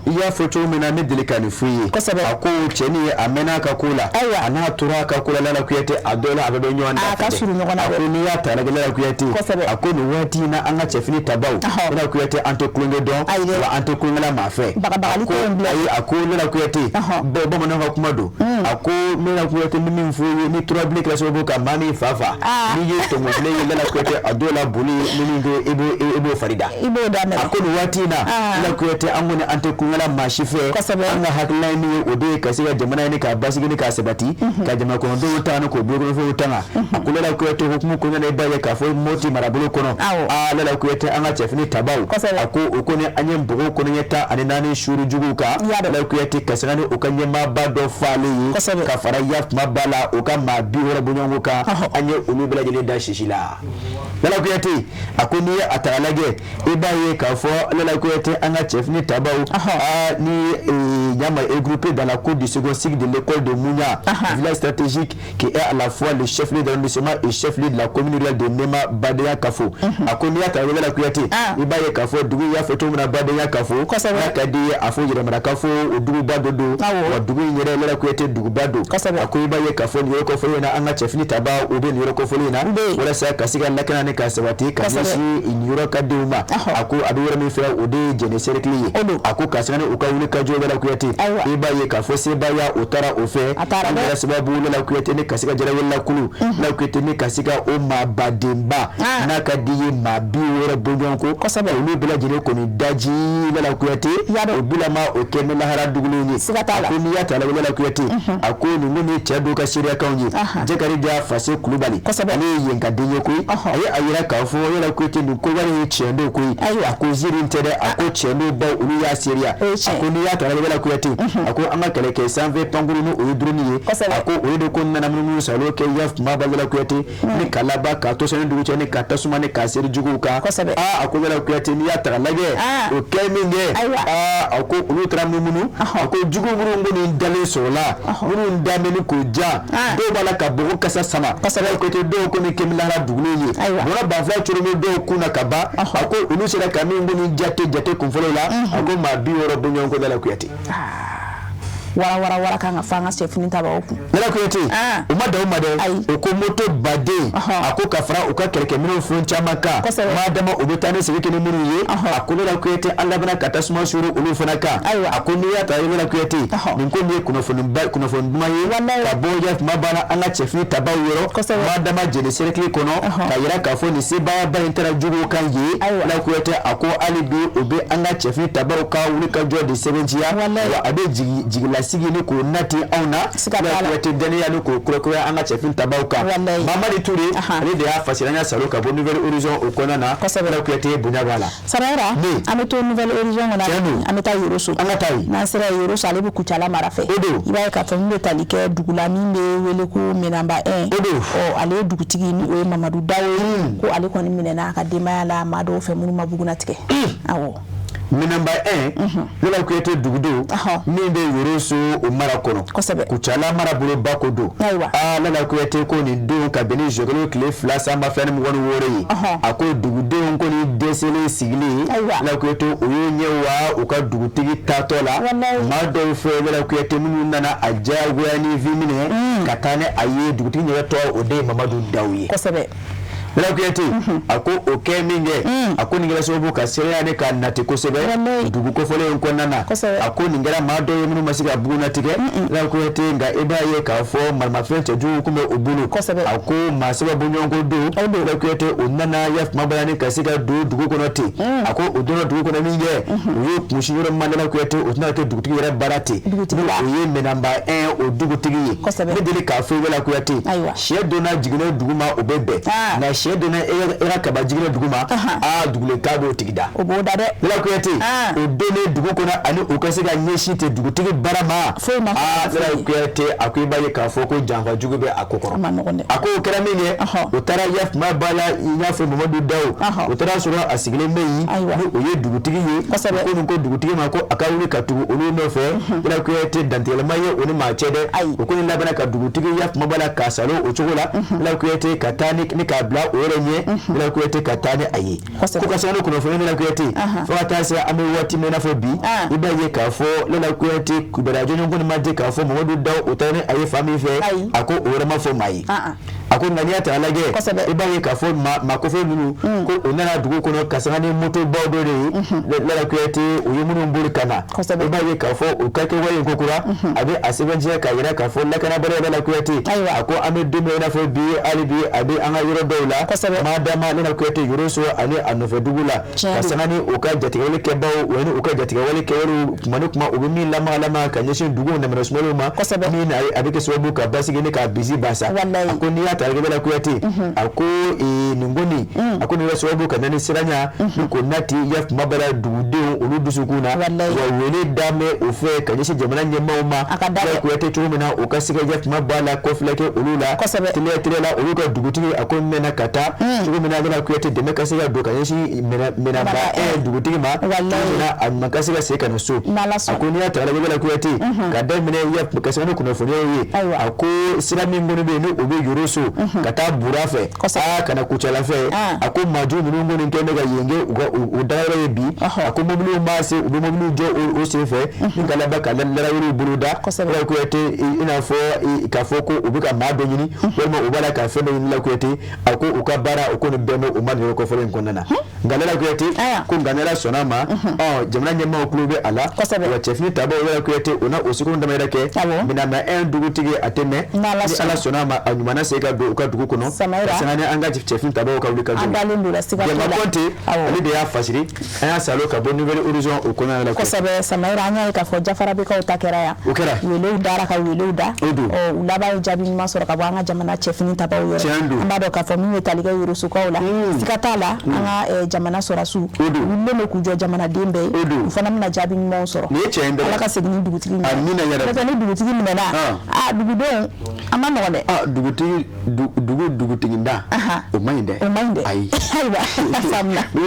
i y'a fɔ cogo min na ne deli ka nin f'i ye kosɛbɛ a ko cɛnin a mɛnna a ka ko la ayiwa a n'a tora a ka ko la Lala Kuyate a dɔw la a bɛɛ bɛ ɲɔgɔn da a ka surun ɲɔgɔn na a ko n'i y'a ta lajɛ Lala Kuyate kosɛbɛ a ko nin waati in na an ka cɛfini tabaw Lala Kuyate an tɛ tulonkɛ dɔn wa an tɛ tulonkɛla maa fɛ bagabagali tɛ yen bilen ayi a ko Lala Kuyate bamananw ka kuma don a ko n bɛna Kuyate min fɔ ye ni turabilen kɛra sababu ka maa min fa fa n'i ye tɔngɔbilen ye Lala Kuyate a dɔw la boli ni min kɛ e b'o fari da i b'o daminɛ. A ko nin waati in na Lala Kuyate an kɔni an tɛ kunkala maa si fɛ, an ka hakilina ye min ye o de ye ka se ka jamana in k'a basigi ni k'a sabati, ka jamana kɔnɔdenw tanga ni k'o bolokɔnɔfɛnw tanga. A ko Lala Kuyate hukumu kɔnɔna na i b'a ye k'a fɔ Moti marabolo kɔnɔ, aa Lala Kuyate an ka cɛfini tabaw, a ko o kɔni an ye npogo kɔni ɲɛ 14 suuru juguw kan. Lala Kuyate ka sanga ni u ka ɲɛmaaba dɔ faalen ye, ka fara ya kuma ba la u ka maa 60 bɔɲɔgɔnko kan, an ye olu bɛɛ lajɛlen da sisi la. Lala Kuyate a ko n'i ye a ta k'a lajɛ i b'a ye k'a fɔ Lala Kuyate an ka cɛfini tabaw, aa ni ɲama est groupé dans la cour du second cycle de l'école de Mounia, village stratégique qui est à la fois le chef-lieu d'arrondissement et chef-lieu de la commune rurale de Nema Badenya Kafo. A ko n'i y'a ta Lala Kuyate i b'a ye k'a fɔ dugu y'a fɔ cogo min na Badenya Kafo, n'a ka di ye a fɔ Yɛrɛmara Kafo o duguba dɔ don, wa dugu in yɛrɛ Lala Kuyate duguba don. A ko i b'a ye k'a fɔ nin yɔrɔ kofɔlen in na an ka cɛfini taba o bɛ nin yɔrɔ kofɔlen in na walasa ka se ka lakana ni ka sabati ka ɲɛsin nin yɔrɔ ka denw ma. A ko a bɛ yɔrɔ min fɛ o de ye Jɛnɛ cercle ye. A ko ka sanga ni u ka wuli ka jɔ Lala Kuyate i b'a ye k'a fɔ sebaaya o taara o fɛ, o kɛra sababu Lala Kuyate ni ka se ka jalawelelakulu Lala Kuyate ni ka se ka o maabadenba n'a ka di ye maa 60 bɔɲɔgɔnko olu bɛɛ lajɛlen kɔni daji Lala Kuyate o bilama o kɛ ni lahara dugulen ye. A ko n'i y'a ta Lala Kuyate a ko nin kɔni ye cɛ dɔw ka seereyakanw ye. Jakarija Fase Kulubali ale ye yen ka den ye koyi, a ye a yira k'a fɔ Lala Kuyate nin ko wale ye tiɲɛ don koyi. A ko ziiri tɛ dɛ, a ko tiɲɛ don baw olu y'a seereya. A ko n'i y'a ta Lala Kuyate a ko an ka kɛlɛkɛ sanfɛ pankuru ni o ye drone ye, a ko olu de ko nana munumunu salo kɛ ya kuma ba Lala Kuyate ni ka laban k'a to sani dugu cɛ ni ka tasuma ni k'a seri juguw kan. Aa a ko Lala Kuyate n'i y'a ta k'a lajɛ o kɛ min kɛ, aa a ko olu taara munumunu, a ko jugu minnu kɔni dalen sɔrɔla minnu danbɛ ni k'o ja, dɔw b'a la ka bɔgɔ kasa sama. Lala Kuyate dɔw kɔni kɛmi lahara dugulen ye, bɔrɔ 2000 coro bɛ dɔw kun na ka ban. A ko olu sera ka min kɔni jate kunfɔlɔ la, a ko maa 60 bɔɲɔgɔnko Lala Kuyate. Wara wara wara kan ka fɔ an ka cɛfini tabaw kun. Lala Kuyate u ma dan o ma dɛ, o ko moto baden a ko ka fara u ka kɛlɛkɛminɛnw fɛn caman kan, maa dama u bɛ taa ni segin kɛ ni minnu ye. A ko Lala Kuyate an labanna ka tasuma suuru olu fana kan. A ko n'i y'a ta Lala Kuyate nin ko nin ye kunnafoni duman ye ka bɔ ya kuma banna an ka cɛfini tabaw yɔrɔ, maa dama Jɛnɛ cercle kɔnɔ ka yira k'a fɔ nin sebaayaba in taara juguw kan yen. Lala Kuyate a ko hali bi u bɛ an ka cɛfini tabaw ka wuli ka jɔ de sɛbɛntiya, wa a bɛ jigila sigi ni k'o nati anw na. Lala Kuyate dɛnɛya ni k'o kurakuraya an ka cɛfini tabaw kan. Mamadi Ture ale de y'a fasiri an y'a salo ka bɔ Nouvelle Horizon o kɔnɔna na. Lala Kuyate bonya b'a la. Samayira an bɛ to Nouvelle Horizon kɔnɔ, an bɛ taa Yoroso. An ka taa yen. N'an sera Yoroso ale bɛ Kucala mara fɛ. I b'a ye k'a fɔ min bɛ tali kɛ dugu la min bɛ wele ko Menanba 1. Ɔ ale ye dugutigi ni o ye Mamadu Dawo ye, ko ale kɔni minɛna a ka denbaya la maa dɔw fɛ minnu ma bugunnatigɛ. Awɔ. Menanba 1 Lala Kuyate dugudenw min bɛ Yoroso o mara kɔnɔ, Kucala maraboloba ko don. Aa Lala Kuyate ko nin don ka bɛn ni zuwɛnkalo tile 2 san 2026 ye, a ko dugudenw kɔni dɛsɛlen sigilen Lala Kuyate o y'o ɲɛ wa u ka dugutigi taatɔ la maa dɔw fɛ Lala Kuyate minnu nana a diyagoya ni vi minɛ ka taa ni a ye dugutigi ɲɛtɔ o de ye Mamadu Dawu ye. Lala Kuyate a ko o kɛ min kɛ, a ko nin kɛra sababu ka seereya ne ka nati kosɛbɛ dugu kofɔlen in kɔnɔna na. A ko nin kɛra maa dɔw ye minnu ma se ka bugunnatigɛ. Lala Kuyate nka i b'a ye k'a fɔ maramafɛn cɛjugu tun bɛ u bolo. A ko maa saba bɔɲɔgɔnko don. Lala Kuyate o nana ya kuma bayani ka se ka don dugu kɔnɔ ten. A ko o donna dugu kɔnɔ min kɛ, u ye kunsi yɔrɔ min ma Lala Kuyate o tɛna kɛ dugutigi yɛrɛ baara ten. O ye Menanba 1 o dugutigi ye. Ne deli k'a fɔ Lala Kuyate sɛ donna jiginɛ dugu ma o bɛ bɛn, nka sɛ donna e ka kaba jiginɛ dugu ma, aa dugulen t'a b'o tigi da. O b'o da dɛ. Lala Kuyate o donnen dugu kɔnɔ ani u ka se ka ɲɛsin ten dugutigi bara ma, aa Lala Kuyate a ko i b'a ye k'a fɔ ko janfa jugu bɛ a ko kɔrɔ. A ko o kɛra min kɛ, o taara ya kuma ba la i n'a fɔ Mamadu Dawo, o taara sɔrɔ a sigilen bɛ yen ni o ye dugutigi ye. Ko nin ko dugutigi ma ko a ka wuli ka tugu olu nɔfɛ. Lala Kuyate dantigɛlima ye o ni maa cɛ dɛ. O ko nin labanna ka dugutigi ya kuma ba la k'a salo o cogo la. Lala Kuyate ka taa ni k'a bila o yɛrɛ ɲɛ Lala Kuyate ka taa ni a ye ko ka sanga ni kunnafoni Lala Kuyate fo ka taa se an bɛ waati min na fɔ bi i b'a ye k'a fɔ Lala Kuyate kibaruya jɔnjɔn kɔni ma di k'a fɔ Mamadu Daw o taara ni a ye fan min fɛ a ko o yɛrɛ ma fɔ maa ye. A ko nka n'i y'a ta k'a lajɛ i b'a ye k'a fɔ maa kofɔ ninnu ko u nana dugu kɔnɔ ka sanga ni motobaw dɔ de ye Lala Kuyate u ye minnu boli ka na i b'a ye k'a fɔ u ka kɛwale in ko kura a bɛ a sɛbɛntiya k'a jira k'a fɔ lakanabaliya Lala Kuyate a ko an bɛ don min na i n'a fɔ bi hali bi a bɛ an ka yɔrɔ dɔw la madama Lala Kuyate Yoroso ani a nɔfɛ dugu la ka sanga ni u ka jatigɛwale kɛbaw o ni u ka jatigɛwale kɛwalew tuma ni tuma u bɛ min lamagalamaga ka ɲɛsin dugu namara sumalenw ma min a bɛ kɛ sababu ka basigi ni k'a bisi basa a ko n'i y'a ta Lala Kuyate a ko nin kɔni a ko nin bɛ sababu ka na ni siranya ni ko nati ya kuma bɛɛ la dugudenw olu dusukun na wa wele da bɛ o fɛ ka ɲɛsin jamana ɲɛmaaw ma Lala Kuyate cogo min na u ka se ka ya kuma b'a la kɔfilɛ kɛ olu la teliya teliya la olu ka dugutigi a ko mɛnna ka taa cogo min na Lala Kuyate dɛmɛ ka se ka don ka ɲɛsin Minanba dugutigi ma a ɲuman ka se ka segin ka na so a ko n'i y'a ta Lala Kuyate ka daminɛ ka sanga ni kunnafoniyaw ye a ko sira min kɔni bɛ yen ni o bɛ Yoroso ka taa Bura fɛ aa ka na Kucala fɛ a ko maajugu ninnu kɔni kɛlen bɛ ka yen kɛ u ka u dagayɔrɔ ye bi a ko mobiliw maa se u bɛ mobiliw jɔ o sen fɛ ni ka laban ka larawuliw boloda Lala Kuyate i n'a fɔ k'a fɔ ko u bɛ ka maa dɔ ɲini walima u b'a la ka fɛn dɔ ɲini Lala Kuyate a ko u ka baara o kɔni bɛn bɛ o ma nin yɔrɔ kofɔlen in kɔnɔna na nka Lala Kuyate ko nka n'Ala sɔnna a ma jamana ɲɛmaaw tulo bɛ a la wa cɛfini tabaw Lala Kuyate o na o seko damayira kɛ Minanba 1 dugutigi a tɛ mɛn ni Ala sɔnna a ma a ɲuman na se ka don u ka dugu kɔnɔ ka sanga ni an ka cɛfini tabaw ka wuli ka jɔ Jɛma Kɔnte ale de y'a fasiri an y'a salo ka bɔ Nouvel Horizon o kɔnɔna la kosɛbɛ. Samayira, an y'a ye k'a fɔ Jafarabekaw ta kɛra yan, o kɛra welew dara ka welew da, u laban ye jaabi ɲuman sɔrɔ ka bɔ an ka jamana cɛfini tabaw yɔrɔ. An b'a dɔn k'a fɔ min bɛ tali kɛ Yorosokaw la, siga t'a la an ka jamana sɔrɔdasiw u wulilen don k'u jɔ jamanaden bɛɛ ye, u fana bɛna jaabi ɲumanw sɔrɔ. Ala ka segin ni dugutigi ɲuman ye, n'o tɛ ni dugutigi minɛna, aa dugudenw a ma nɔgɔn dɛ. Ah, dugutigi dugu dugutiginda o man ɲi dɛ. O man ɲi dɛ. Ayi. Ayiwa, a faamuna. Ne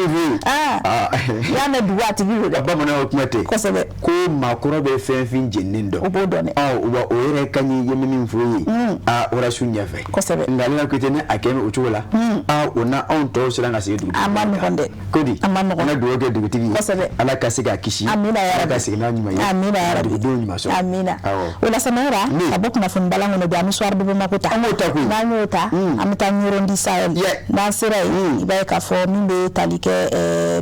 Ah, i y'a mɛn dugu a tigi don dɛ. Bamananw kuma tɛ. Kosɛbɛ. Ko maakɔrɔ bɛ fɛn fin jeninen dɔn. O b'o dɔn dɛ. Ɔ wa o yɛrɛ ka ɲi ye min fɔ ye. Aa warasu ɲɛfɛ. Kosɛbɛ. Nka ale ko tɛ ni a kɛ o cogo la. Aa o na anw tɔw siran ka sigi dugutigi. A ma nɔgɔn dɛ. Ko di? A ma nɔgɔn. An ka dugawu kɛ dugutigi ye. Kosɛbɛ. Ala ka se k'a kisi. Amina ya Ala rabi. ka segin n'a ɲuman ye. Amina ya rabi. Dugudenw ɲuman sɔrɔ. Amina. Awɔ. O la Samayira, ka bɔ kunnafoni balan kɔnɔ bi an bɛ Soir de Bamako ta. An b'o ta koyi. N'an y'o ta, an bɛ taa Ɲɔrɔn du Sahel. N'an sera yen, i b'a ye k'a fɔ min bɛ tali kɛ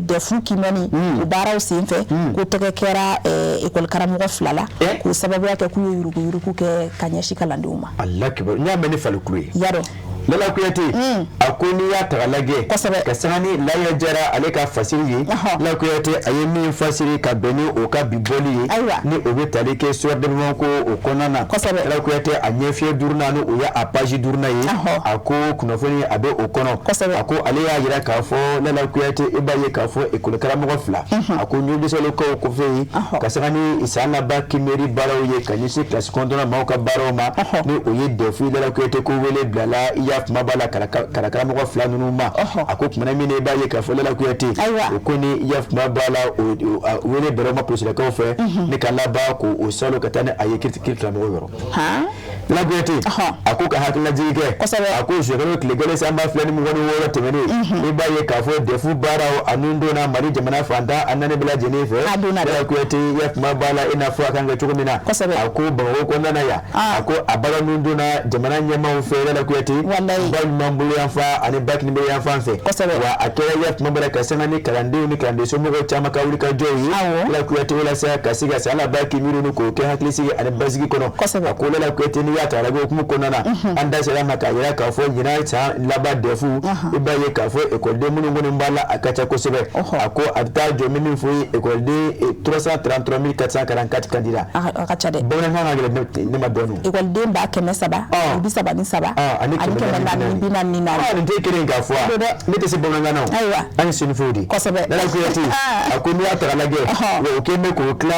DEF kiimɛni o baaraw senfɛ, ko tɛgɛ kɛra école karamɔgɔ 2 la, k'o sababuya kɛ k'u ye yuruguyurugu kɛ ka ɲɛsin kalandenw ma. Ala kibaru, n y'a mɛn ni falikulu ye. Y'a dɔn. Lala Kuyate a ko n'i y'a ta k'a lajɛ ka sanga ni Laya Jara ale ka fasiri ye, Lala Kuyate a ye min fasiri ka bɛn ni o ka bi bɔli ye, ni o bɛ tali kɛ Soir de Bamako o kɔnɔna na. Lala Kuyate a ɲɛfiyɛ 5nan ni o ye a page 5nan ye, a ko kunnafoni a bɛ o kɔnɔ. A ko ale y'a jira k'a fɔ Lala Kuyate i b'a ye k'a fɔ école karamɔgɔ 2 a ko ɲɔgɔnsalakaw kɔfɛ yen ka sanga ni san laban kiimɛni baaraw ye ka ɲɛsin kilasi 9nan maaw ka baaraw ma, ni o ye DEF Lala Kuyate ko wele bilala i y'a kuma b'a la karamɔgɔ 2 ninnu ma. A ko kumana min i b'a ye k'a fɔ Lala Kuyate o ko ni i y'a kuma b'a la wele bɛrɛ ma polisilakaw fɛ ni ka laban k'o salo ka taa ni a ye kiiri tigilamɔgɔw yɔrɔ. Lala Kuyate a ko ka hakililajigin kɛ, a ko zuwɛnkalo tile 1 san 2026 tɛmɛnen, i b'a ye k'a fɔ DEF baaraw a nun donna Mali jamana fantan a naani bɛɛ lajɛlen fɛ. Lala Kuyate i y'a kuma b'a la i n'a fɔ a kan kɛ cogo min na. A ko Bamakɔ kɔnɔna na yan, a ko a baara nun donna jamana ɲɛmaaw fɛ Lala Kuyate ba ɲuman bolo yan fan ani ba kini bolo yan fan fɛ. Wa a kɛra ya tuma bɛɛ ka sanga ni kalandenw ni kalanden somɔgɔw caman ka wuli ka jɔ ye Lala Kuyate walasa ka se ka san laban kiimɛni ninnu k'o kɛ hakilisigi ani basigi kɔnɔ. A ko Lala Kuyate n'i y'a ta lajɛ hukumu kɔnɔna na, an da sera a ma k'a jira k'a fɔ ɲinan san laban DEF i b'a ye k'a fɔ ekɔliden minnu kɔni b'a la a ka ca kosɛbɛ. A ko a bɛ taa jɔ min fɔ ye ekɔliden 333 444 candidats. A ka ca dɛ. Bamanankan ka gɛlɛn ne ma dɔɔnin. Ekɔliden 333 ani 444. Nin tɛ kelen k'a fɔ ne tɛ se bamanankan na. Ayiwa. An ye sɛnɛfɔw de. Kosɛbɛ. Lala Kuyate a ko n'i y'a ta k'a lajɛ, o kɛlen bɛ k'o tila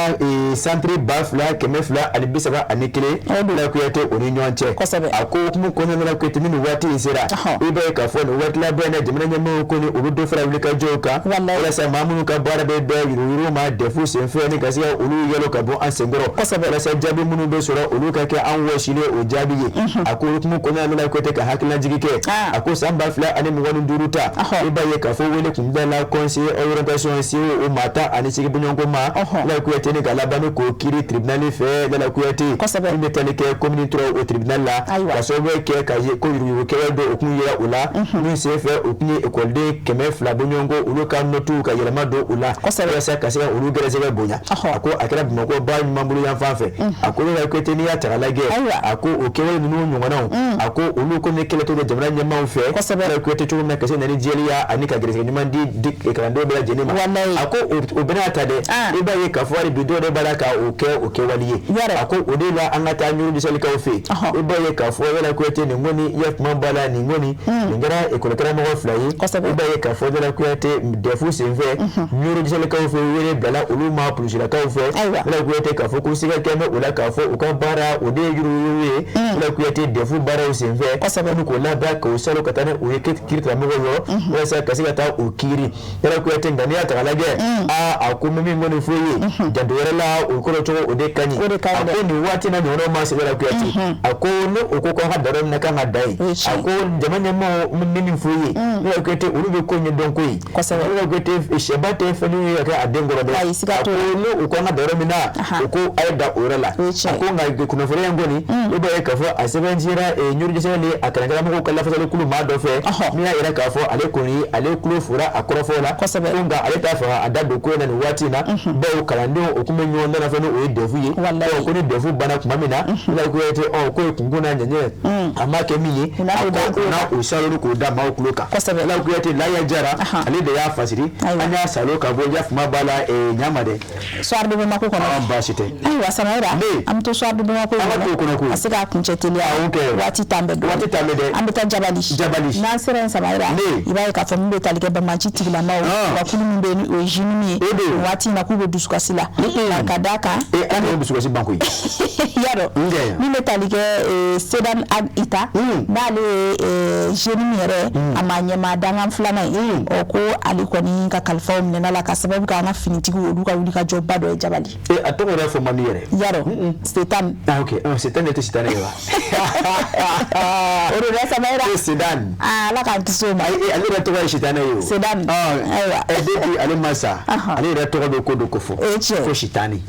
centre 2231 Lala Kuyate o ni ɲɔgɔn cɛ. Kosɛbɛ. A ko hukumu kɔnɔna na Kuyate ni nin waati in sera, i b'a ye k'a fɔ nin waati laban in na jamana ɲɛmɔgɔw kɔni u bɛ dɔ fara wulikajɔw kan walasa maa minnu ka baara bɛ bɛn yuruguyurugu ma DEF senfɛ ni ka se ka olu yɛlɛ ka bɔ an senkɔrɔ. Kosɛbɛ. Walasa jaabi minnu bɛ sɔrɔ olu ka kɛ an wɔsilen o jaabi ye. A ko hukumu kɔnɔna na Lala Kuyate ka hakili hakililajigi kɛ. A ko san 2025 ta, i b'a ye k'a fɔ wele kun da la conseil orientation CO o maa 18 bɔɲɔgɔnko ma Lala Kuyate, ni ka laban ni k'o kiiri tribunal fɛ, Lala Kuyate, min bɛ tali kɛ commune 3 o tribunal la, ka sababu kɛ ka ko yuruguyurugu kɛwale dɔ o kun yera o la, min senfɛ o kun ye ekɔliden 200 bɔɲɔgɔnko olu ka notiw ka yɛlɛma don u la walasa ka se ka olu gɛrɛsɛgɛ bonya. A ko a kɛra Bamakɔ ba ɲuman bolo yan fan fɛ. A ko Lala Kuyate, n'i y'a ta k'a lajɛ, a ko o kɛwale ninnu ɲɔgɔnnaw, a ko olu ko ni kɛlɛ to jamana ɲɛmaaw fɛ, Lala Kuyate, cogo min na ka se na ni jɛlenya ani ka gɛrɛsɛgɛ ɲuman di kalandenw bɛɛ lajɛlen ma. A ko o bɛna ta dɛ, i b'a ye k'a fɔ hali bi dɔw de b'a la ka o kɛ o kɛwale ye. A ko o de la an ka taa Ɲoro Disalikaw fɛ yen. I b'a ye k'a fɔ Lala Kuyate, nin kɔni ya kuma b'a la, nin kɔni nin kɛra ekɔli karamɔgɔ fila ye. I b'a ye k'a fɔ Lala Kuyate, DEF senfɛ Ɲoro Disalikaw fɛ, wele bilala olu ma polisilakaw fɛ, Lala Kuyate, k'a fɔ ko siga kɛ bɛ o la k'a fɔ u ka baara o de ye yuruguyurugu ye, Lala Kuyate, DEF baaraw senfɛ, k'o labɛn k'o salo ka taa ni o ye kiiri karamɔgɔw yɔrɔ walasa ka se ka taa o kiiri, Lala Kuyate. Nka n'i y'a ta k'a lajɛ, aa, a ko n bɛ min kɔni f'u ye, janto yɛrɛ la, o kɔrɔ cogo o de ka ɲi. A ko nin waati na ɲɔgɔnnaw ma se, Lala Kuyate. A ko ni o ko k'an ka da yɔrɔ min na k'an ka da yen. A ko jama ɲɛmaaw, n bɛ min f'u ye, Lala Kuyate, olu bɛ ko ɲɛdɔn ko ye. Lala Kuyate, sɛba tɛ fɛn ye ka kɛ a den kɔrɔ dɛ. A ko ni u ko an ka da yɔrɔ min na, u ko a ye da o yɔrɔ la. A ko nka kunnafoniya in kɔni, i b'a ye k'a fɔ a sɛbɛntiyara Ɲoro Disali a kalankaramɔgɔw ka lafasali kulu maa dɔ fɛ, min y'a yira k'a fɔ ale kɔni ale tulo fora a kɔrɔfɔ la. Ko nka ale t'a fɛ a da don ko in na nin waati in na, bawo kalandenw o tun bɛ ɲɔgɔn dan fɛ ni o ye DEF ye. Ko ni DEF banna tuma min na, Lala Kuyate, ɔ ko ye kunkun n'a ɲɛɲɛ, a m'a kɛ min ye, a ko n'a o salo k'o da maaw tulo kan. Lala Kuyate, Laya Jara, ale de y'a fasiri, an y'a salo ka bɔ ya kuma b'a la ɲama dɛ. Soir de Bamako kɔnɔ. Baasi tɛ. Ayiwa Samayira, an bɛ to soir de Bamako. An ka t'o kɔnɔ koyi. A se k'a kuncɛ teliya. Waati t'an bɛɛ dɔn. Waati t'an bɛɛ dɛ. An bɛ taa Jabali. Jabali. N'an sera yen Samayira, i b'a ye k'a fɔ min bɛ tali kɛ banbaanci tigilamaw, u ka kulu min bɛ yen ni o ye JNIM ye. O don. Waati in na k'u bɛ dusukasi la. Ka d'a kan. Ee, an yɛrɛ dusukasi ban koyi. Y'a dɔn. Min bɛ tali kɛ Sedan Ag Ita. N'ale ye JNIM yɛrɛ, a maa ɲɛmaa dankan filanan ye. Ɔ ko ale kɔni ka kalifaw minɛna la ka sababu kɛ an ka finitigiw olu ka wuli ka jɔba dɔ ye Jabali. Ee, a tɔgɔ yɛrɛ fɔ man di yɛrɛ. Y'a dɔn, Setan. Ah ok, Setan de tɛ Sitan ye wa? O de bɛ Samayira. E Sedan. Aa, Ala k'an kisi o ma. Ayi, ale yɛrɛ tɔgɔ ye Sitanɛ ye o. Sedan. Ayiwa. Ɛ, depuis ale ma sa, ale yɛrɛ tɔgɔ bɛ ko dɔ ko fɔ. O ye tiɲɛ ye. Ko Sitani.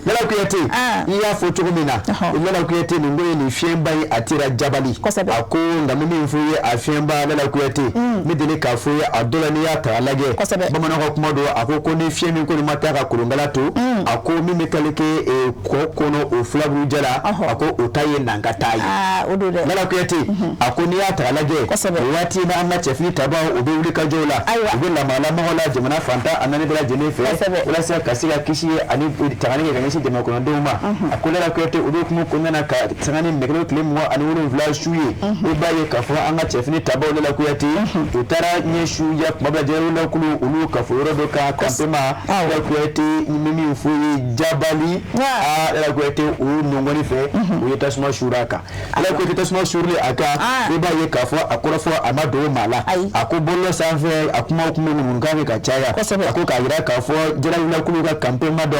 Lala Kuyate, i y'a fɔ cogo min na, Lala Kuyate, nin ko ye nin fiɲɛba ye, a tera Jabali. A ko nka n bɛ min fɔ i ye, a fiɲɛba, Lala Kuyate, n bɛ deli k'a fɔ i ye a dɔ la, n'i y'a ta k'a lajɛ. Bamananw ka kuma don, a ko ko ni fiɲɛ min kɔni ma taa ka kolonkala to, a ko min bɛ tali kɛ kɔ kɔnɔ o filaburuja la, a ko o ta ye nanka ta ye. O don dɛ. Lala Kuyate, a ko n'i y'a ta k'a lajɛ, o waati in na an ka cɛfini tabaw o bɛ wuli ka jɔw la, u bɛ lamalamaw la jamana fantan a naani bɛɛ lajɛlen fɛ, walasa ka se ka kisi ani tangani kɛ ka ɲɛsin jamana kɔnɔdenw ma. A ko Lala Kuyate, o bɛ hukumu kɔnɔna na ka sanga ni mɛkalo tile 27 su ye, i b'a ye k'a fɔ an ka cɛfini tabaw, Lala Kuyate, u taara ɲɛ su ya kuma bɛɛ lajɛlen olu ka fɔ yɔrɔ dɔ kan campement. Lala Kuyate, n bɛ min fɔ ye, Jabali, aa, Lala Kuyate, o nɔngɔni fɛ u ye tasuma suuru a kan. Lala Kuyate, tasuma suuruli a kan, i b'a ye k'a fɔ a kɔrɔfɔ a ma dogo maa la. A ko bɔlɔlɔ sanfɛ a kumaw tun bɛ ŋunuŋunukan kɛ ka caya. A ko k'a jira k'a fɔ jalawulakulu ka campement dɔ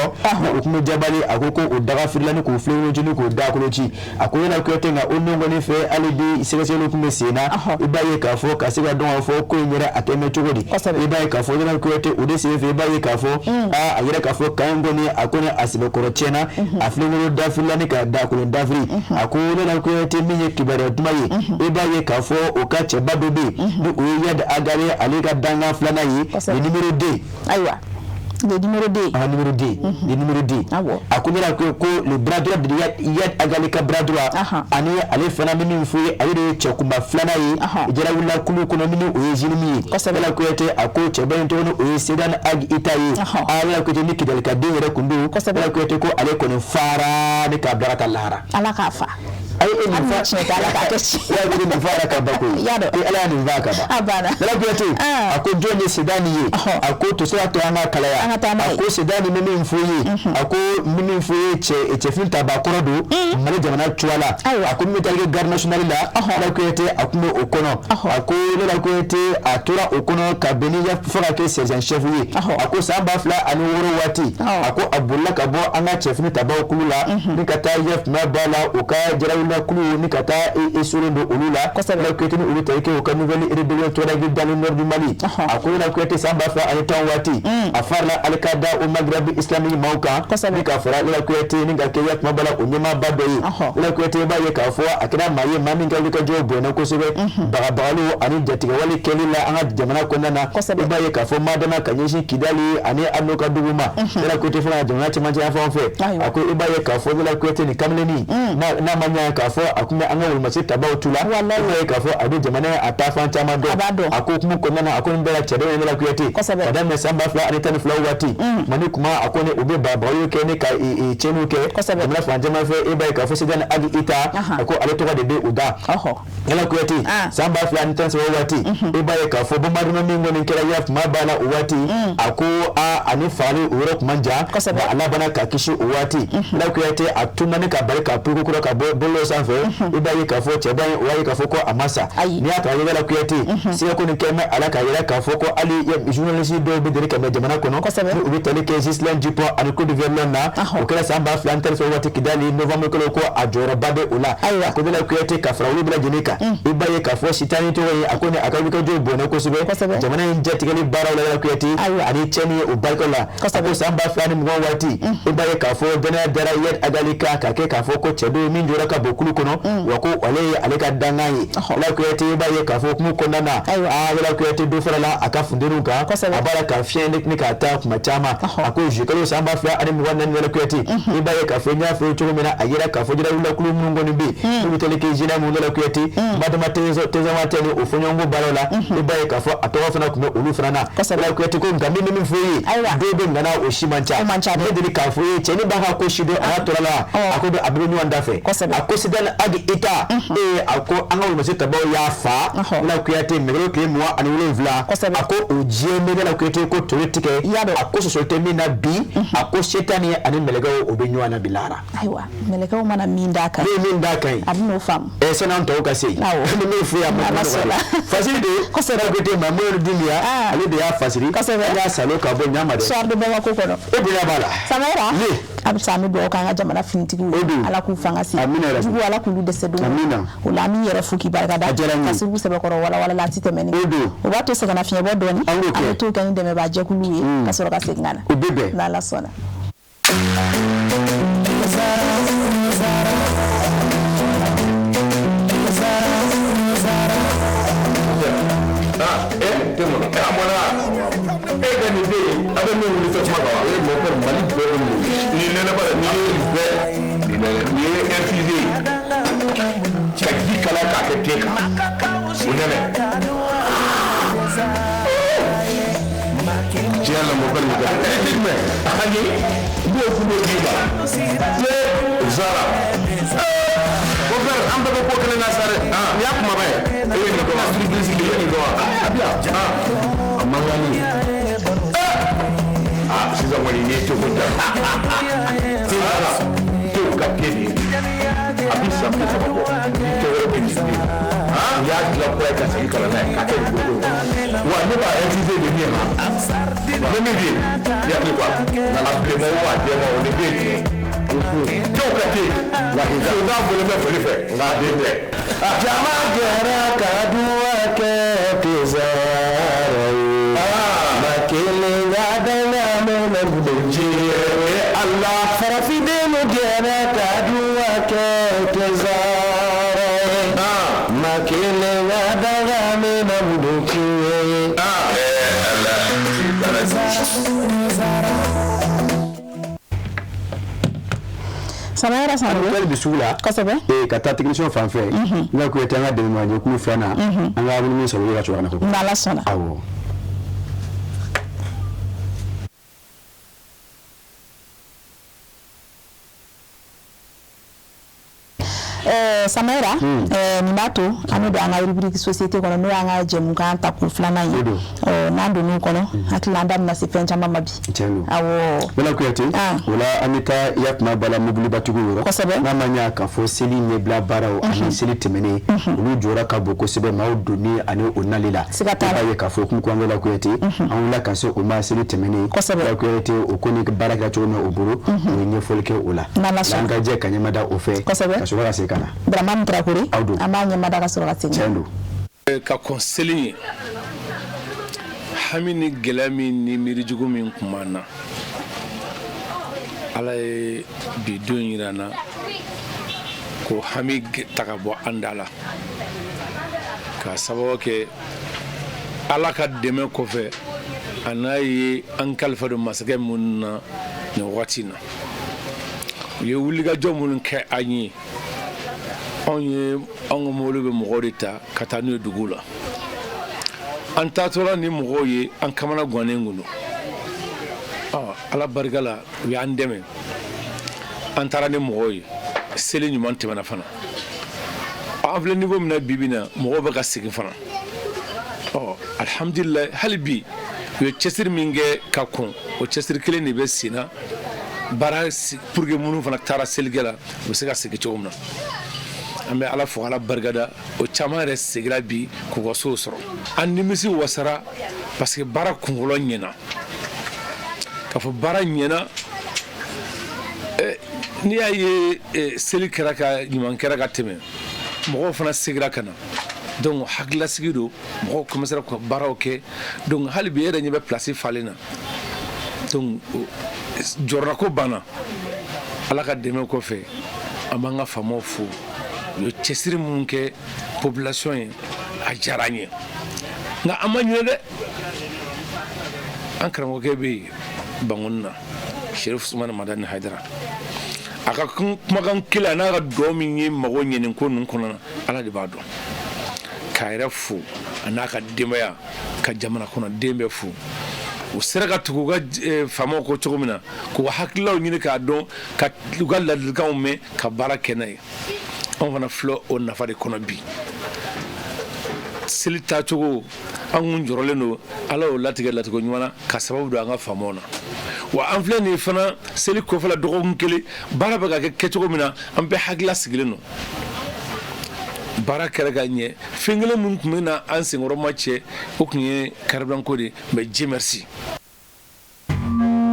o tun bɛ Jabali, a ko o daga firila ni k'o filenkolon ci ni k'o dakolo ci. A ko Lala Kuyate, nka o nɔngɔni fɛ hali bi sɛgɛsɛgɛliw tun bɛ sen na. I b'a ye k'a fɔ ka se ka dɔn k'a fɔ ko in yɛrɛ a kɛ mɛ cogo di. I b'a ye k'a fɔ Lala Kuyate, o de sen fɛ i b'a ye k'a fɔ aa, a yɛrɛ k'a fɔ kan in kɔni a kɔni a sɛbɛkɔrɔ tiɲɛna, a filenkolon dafirila ni ka dakolon dafiri. A ko Lala Kuyate, min ye kibaruya duman ye, i b'a ye k'a fɔ o ka cɛba dɔ bɛ yen ni o ye Iyad Ag Ghali, ale ka dankan filanan ye, le numéro 2. Ayiwa, le numéro 2. Ah, numéro 2, le numéro 2. A ko ne ko ko le bras droit de Iyad Ag Ghali ka bras droit, ani ale fana bɛ min fɔ ye, ale de ye cɛkunba filanan ye jarawula kulu kɔnɔ min o ye JNIM ye. Lala Kuyate, a ko cɛba in tɔgɔ ni o ye Sedan Ag Ita ye. Ah, Lala Kuyate, ni Kidalika den yɛrɛ kun don. Lala Kuyate, ko ale kɔni fara ni k'a bila ka taa lahara. Ala k'a fa. Ayi, e nin fa tiɲɛ tɛ, Ala k'a kɛ ci. Ya ko nin fara ka ban koyi. Y'a dɔn. E Ala y'a nin fa ka ban. A banna. Lala Kuyate, a ko jɔn ye Sedani ye? A ko to se ka to an ka kalaya. An ka taa n'a ye. A ko Sedani, bɛ min fɔ ye, a ko n bɛ min fɔ ye, cɛ cɛfini taba kɔrɔ don Mali jamana cogoya la. A ko min bɛ taa kɛ garde nationale la, Lala Kuyate, a tun bɛ o kɔnɔ. A ko Lala Kuyate, a tora o kɔnɔ ka bɛn ni fo ka kɛ sergent chef ye. A ko san 2006 waati, a ko a bolila ka bɔ an ka cɛfini tabaw kulu la ni ka taa yafima ba la o ka jarawula wulila ni ka taa e solen don olu la Lala Kuyate ni olu tali kɛ u ka nouvelle rébellion Touareg dans le nord du Mali a ko Lala Kuyate san 2010 waati a farala Al-Qaïda au Maghreb islamique maaw kan ni ka fara Lala Kuyate ni ka kɛ ya kuma bala o ɲɛmaaba dɔ ye Lala Kuyate i b'a ye k'a fɔ a kɛra maa ye maa min ka wulikajɔ bonyana kosɛbɛ bagabagaliw ani jatigɛwale kɛli la an ka jamana kɔnɔna na i b'a ye k'a fɔ madama ka ɲɛsin Kidali ani a n'o ka dugu ma Lala Kuyate fana jamana cɛmancɛ yan fan fɛ a ko i b'a ye k'a fɔ Lala Kuyate nin kamalennin n'a ma ɲɛ k'a fɔ a tun bɛ an ka wolomasi tabaw tu la i b'a ye k'a fɔ a bɛ jamana a taafan caman dɔn a ko hukumu kɔnɔna na a ko nin bɛɛ la cɛdenw ye Lala Kuyate ka daminɛ san 2012 waati Mali kuma a ko ni u bɛ bagabagaliw kɛ ni ka tiɲɛniw kɛ jamana fan caman fɛ i b'a ye k'a fɔ Sidani Ag Ita a ko ale tɔgɔ de bɛ u da Lala Kuyate san 2013 waati i b'a ye k'a fɔ bombardement min kɔni kɛra ya kuma b'a la o waati a ko ani fagali o yɔrɔ tun man jan a labanna ka kisi o waati Lala Kuyate a tununna ni ka bali ka puruku kura ka bɔ bɔlɔlɔ sanfɛ i b'a ye k'a fɔ cɛba in o y'a ye k'a fɔ ko a ma sa n'i y'a ta Lala Kuyate sigako nin kɛ bɛ a la k'a yira k'a fɔ ko hali journaliste dɔw bɛ deli ka mɛn jamana kɔnɔ ni u bɛ tali kɛ Ghislaine Dupont ani Claude Verlon na o kɛra san 2012 waati Kidali novembre kalo ko a jɔyɔrɔba bɛ o la a ko Lala Kuyate ka fara olu bɛɛ lajɛlen kan i b'a ye k'a fɔ Sitani tɔgɔ ye a ko ni a ka wulikajɔ bonyana kosɛbɛ jamana in jatigɛli baaraw la Lala Kuyate ani tiɲɛni o barika la a ko san 2020 waati i b'a ye k'a fɔ danaya dara Iyad Ag Ghali kan ka kɛ k'a fɔ ko cɛ don min jɔyɔrɔ ka bon kulu kɔnɔ wa ko ale ye ale ka dankan ye Lala Kuyate i b'a ye k'a fɔ hukumu kɔnɔna na Lala Kuyate dɔ farala a ka funteniw kan a b'a la ka fiɲɛ ni k'a taa kuma caman a ko juillet kalo san 2024 Lala Kuyate i b'a ye k'a fɔ n y'a fɔ cogo min na a yira k'a fɔ jɛlawulakulu minnu kɔni bɛ yen n'u bɛ tali kɛ JNIM Lala Kuyate Madama Tezawatɛ ni o fɔɲɔgɔnkɔ baaraw la i b'a ye k'a fɔ a tɔgɔ fana tun bɛ olu fana na Lala Kuyate ko nka min bɛ min fɔ i ye dɔw bɛ ŋana o si man ca ne deli k'a fɔ i ye cɛnin b'a ka ko si dɔn a y'a tora la a ko a bɛ ɲɔgɔn da fɛ a ko Sidani Ag Ita ee a ko an ka wolomasi tabaw y'a fa Lala Kuyate mɛkalo tile 27 a ko o diɲɛ bɛ Lala Kuyate ko toli tigɛ a ko sɔsɔ tɛ min na bi a ko setani ani mɛlɛkɛw o bɛ ɲɔgɔn na bi lahara. Ayiwa mɛlɛkɛw mana min d'a kan ne ye min d'a kan ye a bɛn'o faamu. Sani an tɔw ka se yen ni min f'u ye a ma nɔgɔ fasiri de kosɛbɛ Kuyate Mamadou Doumbia ale de y'a fasiri kosɛbɛ an y'a salo ka bɔ ɲama dɛ soir de Bamako kɔnɔ e bonya b'a la Samayira a bɛ sa an bɛ dugawu k'an ka jamana finitigiw ye Ala k'u fanga se jugu Ala k'olu dɛsɛ don o la an b'i yɛrɛ fo k'i barika da ka segu sɛbɛkɔrɔ walawala la an ti tɛmɛ ni o b'a to sɛgɛnnafiɲɛbɔ dɔɔni an bɛ t'o kɛ ni dɛmɛbaa jɛkuluw ye ka sɔrɔ ka segin ka na n'Ala sɔnna. An bɛɛ bɛ ko kelen na sa dɛ nin y'a kumaba ye e ye nin dɔn wa surprise e ye nin dɔn wa a bi yan a mankan ni sisan kɔni n'i ye cogo da Zara tew ka te de ye a bɛ san 30 bɔ ni tɛ wɛrɛ bɛ nin den u y'a dilan kura ye ka segin ka na n'a ye k'a kɛ nin boloko in kɔnɔ wa ne b'a infuser de min ma ne min bɛ yen i hakili bɔ a la a bilenman o a jɛman o ni den tiɲɛ tew ka te o n'a bɔlen bɛ foli fɛ nka a den tɛ. Jama jɛra ka duwa kɛ Tezara ye ma kelen ka danga mɛnɛ jɛ Ala farafindenw jɛra ka duwa kɛ Tezara ye ma kelen ka danga mɛnɛ jɛ Samayira Sanogo an bɛ sugu la kosɛbɛ ka taa technicien fan fɛ Lala Kuyate an ka dɛmɛbagajɛkulu filanan an ka wuli sɔrɔ ka sɔrɔ ka na n'Ala sɔnna awɔ. Samayira nin b'a to an bɛ don an ka rubrique société kɔnɔ n'o y'an ka jɛmukan tako filanan ye n'an donn'o kɔnɔ hakili an da bɛna se fɛn caman ma bi awɔ. Lala Kuyate o la an bɛ taa i ya kuma bala mobilibatigiw yɔrɔ kosɛbɛ n'a ma ɲɛ k'a fɔ seli ɲɛbila baaraw ani seli tɛmɛnen olu jɔyɔrɔ ka bon kosɛbɛ maaw donni ani o nali la siga t'a la i b'a ye k'a fɔ kuma Lala Kuyate an wulila ka se o ma seli tɛmɛnen kosɛbɛ Lala Kuyate o ko ni baara kɛra cogo min o bolo o ye ɲɛfɔli kɛ o la n'Ala sɔnna an ka jɛ ka ɲɛmada o fɛ kosɛbɛ ka sɔrɔ ka segin ka ka na. Dramane Traoré, Aw don. An b'a ɲɛmada ka sɔrɔ ka segin. Tiɲɛ don. Ka kɔn seli ɲɛ, hami ni gɛlɛya min ni miirijugu min tun b'an na, Ala ye bi don yira an na ko hami ta ka bɔ an da la, k'a sababu kɛ Ala ka dɛmɛ kɔfɛ, a n'a ye an kalifa don masakɛ minnu na nin wagati in na, u ye wulikajɔ minnu kɛ an ye. Anw ye anw ka mobili bɛ mɔgɔw de ta ka taa n'u ye dugu la. An taatɔla ni mɔgɔw ye, an kamana gannen kun don. Ala barika la, u y'an dɛmɛ, an taara ni mɔgɔw ye. Seli ɲuman tɛmɛna fana. An filɛ niveau min na bi bi na, mɔgɔw bɛ ka segin fana. Ɔ, alihamudulilayi, hali bi u ye cɛsiri min kɛ ka kɔn, o cɛsiri kelen de bɛ sen na baara pour que minnu fana taara selikɛ la, u bɛ se ka segin cogo min na. An bɛ Ala fo, Ala barikada. O caman yɛrɛ seginna bi k'u ka sow sɔrɔ. An nimisi wasara parce que baara kunfɔlɔ ɲɛna. K'a fɔ baara ɲɛna, n'i y'a ye seli kɛra ka ɲuman kɛra ka tɛmɛ, mɔgɔw fana seginna ka na. Donc hakililasigi don, mɔgɔw commencera k'u ka baaraw kɛ. Donc hali bi, e yɛrɛ ɲɛ bɛ place falen na. Donc jɔrɔnako banna. Ala ka dɛmɛ kɔfɛ, an b'an ka faamaw fo. U ye cɛsiri minnu kɛ population ye, a diyara an ye. Nka an ma ɲinɛ dɛ, an karamɔgɔkɛ bɛ yen Bankoni na, Sherif Usumani Madani Hayidara. A ka kumakan kelen a n'a ka dugawu min ye mago ɲɛ nin ko ninnu kɔnɔna na, Ala de b'a dɔn. K'a yɛrɛ fo, a n'a ka denbaya, ka jamana kɔnɔden bɛɛ fo. U sera ka tugu u ka faamaw kɔ cogo min na, k'u ka hakililaw ɲini k'a dɔn, ka u ka ladilikanw mɛn, ka baara kɛ n'a ye. Anw fana filɛ o nafa de kɔnɔ bi. Seli taacogo, an kun jɔrɔlen don. Ala y'o latigɛ latigɛ ɲuman na ka sababu don an ka faamaw na. Wa an filɛ nin ye fana, seli kɔfɛla dɔgɔkun kelen, baara bɛ ka kɛ kɛcogo min na, an bɛɛ hakilila sigilen don. Baara kɛra ka ɲɛ. Fɛn kelen min tun bɛ na an senkɔrɔ ma cɛ, o tun ye carburant ko de ye, mais Dieu merci.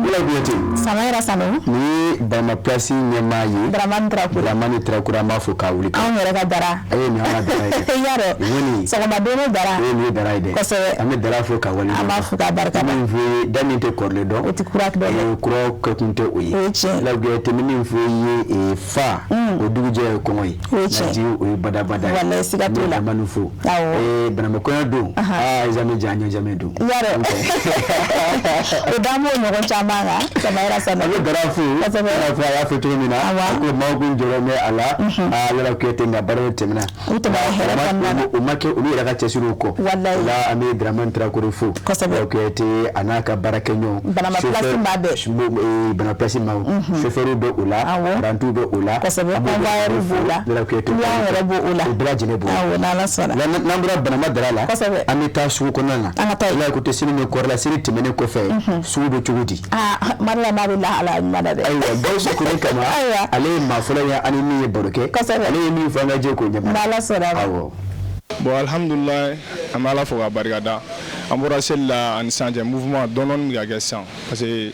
Wula Kuyate. Samayira Sanu. Nin ye Banama Place ɲɛmaa ye. Dramane Traoré. Dramane Traoré, an b'a fo k'a wuli. Anw yɛrɛ ka dara. Ee, nin y'an ka dara ye dɛ. I y'a dɔn. Woni. Sɔgɔma don dara. Ee, nin ye dara ye dɛ. Kosɛbɛ. An bɛ dara fo k'a wali. An b'a fo k'a barika da. Min f'i ye, da min tɛ kɔrɔlen dɔn. O tɛ kura dɔn dɛ. Ee, kura kɛkun tɛ o ye. O ye tiɲɛ. Wula Kuyate, n bɛ min f'i ye, ee, fa. O dugujɛ ye kɔngɔ ye. O ye tiɲɛ. Nka jigi, o ye badabada ye. Walayi, siga t'o la. N bɛ Dramane fo. Awɔ. Ee, Banama kɔɲɔ don. Aa, examen diya, an ye examen don. I y'a dɔn. O d'an b'o ɲɔgɔn caman kan Samayira Sanu. An bɛ Dara fo. Kosɛbɛ. I n'a fɔ a y'a fɔ cogo min na. Awɔ. A ko maaw kun jɔrɔ bɛ a la. Aa, Wula Kuyate, nka baara dɔ tɛmɛna. U tɛmɛna hɛrɛ kɔnɔna na. O ma kɛ olu yɛrɛ ka cɛsiriw kɔ. Walayi. O la, an bɛ Dramane Traoré fo. Kosɛbɛ. Wula Kuyate, a n'a ka baarakɛɲɔgɔnw. Banama Place maa bɛɛ. Banama Place maaw. Chauffeur bɛ o la. Awɔ. Parantiw bɛ o la. Kosɛbɛ. An b'o Convoyeur b'o la. Wula Kuyate. Client yɛrɛ b'o o la. O bɛɛ lajɛlen b'o la. Awɔ, n'Ala sɔnna. N'an bɔra Banama Dara la. Kosɛbɛ. An bɛ taa sugu kɔnɔna na. An ka taa yen. Wula Kuyate, seli min kɔrɔla, seli tɛmɛnen kɔfɛ, sugu bɛ cogo di? Aa, Mariam n'a bɛ lahala ɲuman na dɛ. Ayiwa, Gawusu Kone kama, Ayiwa. ale ye maa fɔlɔ ye ani min ye baro kɛ. Kosɛbɛ. Ale ye min fɔ, an ka jɛ k'o ɲɛma. N'Ala sɔnna ma. Awɔ. Bon, alhamdulilayi, an bɛ Ala fo k'a barikada. An bɔra seli la ani sisan cɛ, mouvement dɔɔni bɛ ka kɛ sisan, parce que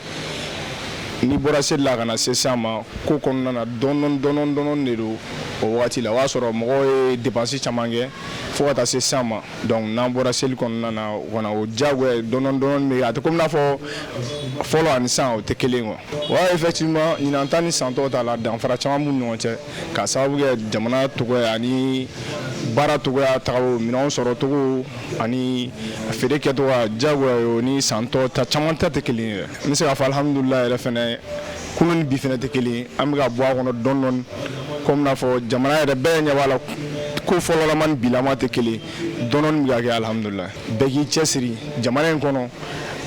n'i bɔra seli la ka na se sisan ma, ko kɔnɔna na, dɔɔni dɔɔni dɔɔni de don. O wagati la, o y'a sɔrɔ mɔgɔw ye dépense caman kɛ fo ka taa se sisan ma. Donc n'an bɔra seli kɔnɔna na, o kɔnɔ o diyagoya dɔɔni dɔɔni bɛ, a tɛ komi n'a fɔ fɔlɔ ani sisan, o tɛ kelen quoi. Ouais, effectivement, ɲinan ta ni san tɔw ta la, danfara caman b'u ni ɲɔgɔn cɛ, k'a sababu kɛ jamana togoya ani baara togoya tagabolo, minɛnw sɔrɔ cogo ani feere kɛcogoya. Diyagoya o ni san tɔ ta caman ta tɛ kelen ye yɛrɛ. N bɛ se k'a fɔ alihamudulilayi yɛrɛ fɛnɛ, kunun ni bi fɛnɛ tɛ kelen ye. An bɛ ka bɔ a kɔnɔ dɔɔni dɔɔni, komi n'a fɔ jamana yɛrɛ bɛɛ ɲɛ b'a la, ko fɔlɔlama ni bilama tɛ kelen ye. Dɔɔni dɔɔni bɛ ka kɛ, alihamudulilayi. Bɛɛ k'i cɛsiri jamana in kɔnɔ,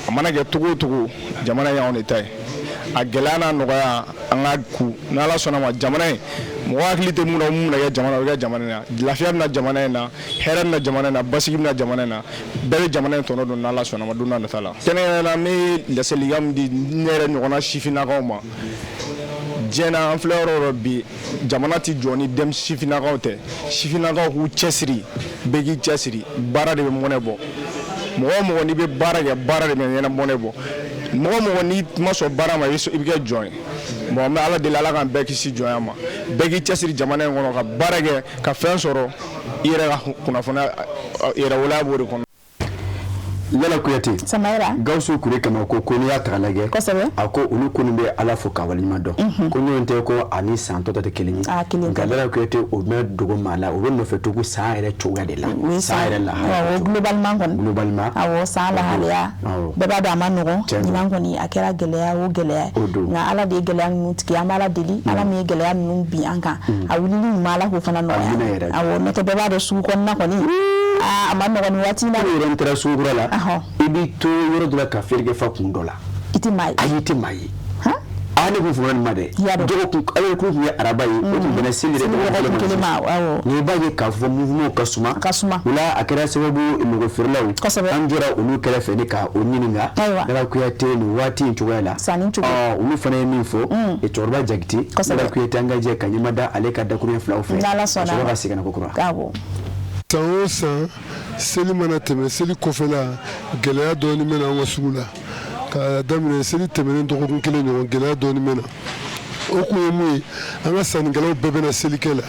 a mana kɛ cogo o cogo, jamana in y'anw de ta ye. A gɛlɛya n'a nɔgɔya, an ka ku. N'Ala sɔnna ma, jamana in, mɔgɔ hakili tɛ mun na, mun bɛna kɛ jamana, o bɛ kɛ jamana in na. Lafiya bɛna jamana in na, hɛrɛ bɛna jamana in na, basigi bɛna jamana in na. Bɛɛ bɛ jamana in tɔnɔ dɔn, n'Ala sɔnna ma, don n'a nata la. Kɛnɛya la, n bɛ laselikan min di ne yɛrɛ ɲɔgɔnna sifinnakaw ma diɲɛ na, an filɛ yɔrɔ o yɔrɔ bi, jamana tɛ jɔ ni denmisɛn sifinnakaw tɛ. Sifinnakaw k'u cɛsiri, bɛɛ k'i cɛsiri. Baara de bɛ mɔnɛ bɔ mɔgɔ o mɔgɔ. N'i bɛ baara kɛ, baara de bɛ ɲɛnɛ mɔnɛ bɔ mɔgɔ o mɔgɔ. N'i ma sɔn baara ma, i bɛ kɛ jɔn ye. Bon, an bɛ Ala deli, Ala k'an bɛɛ kisi jɔnya ma. Bɛɛ k'i cɛsiri jamana in kɔnɔ ka baara kɛ ka fɛn sɔrɔ i yɛrɛ ka kunnafoniya yɛrɛwoloya b'o de kɔnɔ. Lala Kuyate. Samayira. Gawusu Kure kama ko n'i y'a ta k'a lajɛ. Kosɛbɛ. A ko olu kɔni bɛ Ala fo k'a waleɲuman dɔn. Ko ɲɔgɔn tɛ ko ani san tɔ tɛ kelen ye. A kelen tɛ. Nka Lala Kuyate, o bɛ dogo maa la, o bɛ nɔfɛ tugu san yɛrɛ cogoya de la. San yɛrɛ lahalaya. Awɔ, globalement kɔni. Globalement. Awɔ, san lahalaya. Bɛɛ b'a dɔn a ma nɔgɔn. Ɲinan kɔni a kɛra gɛlɛya o gɛlɛya. O don. Nka Ala de ye gɛlɛya ninnu tigɛ, an bɛ Ala deli. Ala min ye gɛlɛya ninnu bin an kan. A wulili ɲuman, Ala k'o fana nɔgɔya. Awɔ, n'o tɛ bɛɛ b'a dɔn sugu kɔnɔna kɔni. Aa, a ma nɔgɔn nin waati in na. I yɛrɛ taara sugu kura la. I b'i to yɔrɔ dɔ la ka feere kɛ fa kun dɔ la. I tɛ maa ye. Ayi, i tɛ maa ye. Aa, ne kun fɔra nin ma dɛ. Dɔgɔkun ale kun tun ye araba ye, o tun bɛnna seli yɛrɛ dɔgɔkun kelen ma. Awɔ. Nka i b'a ye k'a fɔ mouvement ka suma. Ka suma. O la a kɛra sababu mɔgɔ feerelaw. Kosɛbɛ. An jɔra olu kɛrɛfɛ de ka o ɲininka. Ayiwa. Lala Kuyate, nin waati in cogoya la. Sanni cogo. Ɔ, olu fana ye min fɔ. Cɛkɔrɔba Jakite. Kosɛbɛ. Lala Kuyate, an ka jɛ ka ɲɛma da ale ka dakuruɲɛ filaw fɛ. N'Ala sɔnna. Ka sɔrɔ ka segin ka na ko kura. Awɔ. San o san, seli mana tɛmɛ, seli kɔfɛla gɛlɛya dɔɔni bɛ na an ka sugu la. K'a daminɛ seli tɛmɛnen dɔgɔkun kelen ɲɔgɔn, gɛlɛya dɔɔni bɛ na. O kun ye mun ye? An ka sannikɛlaw bɛɛ bɛ na selikɛ la,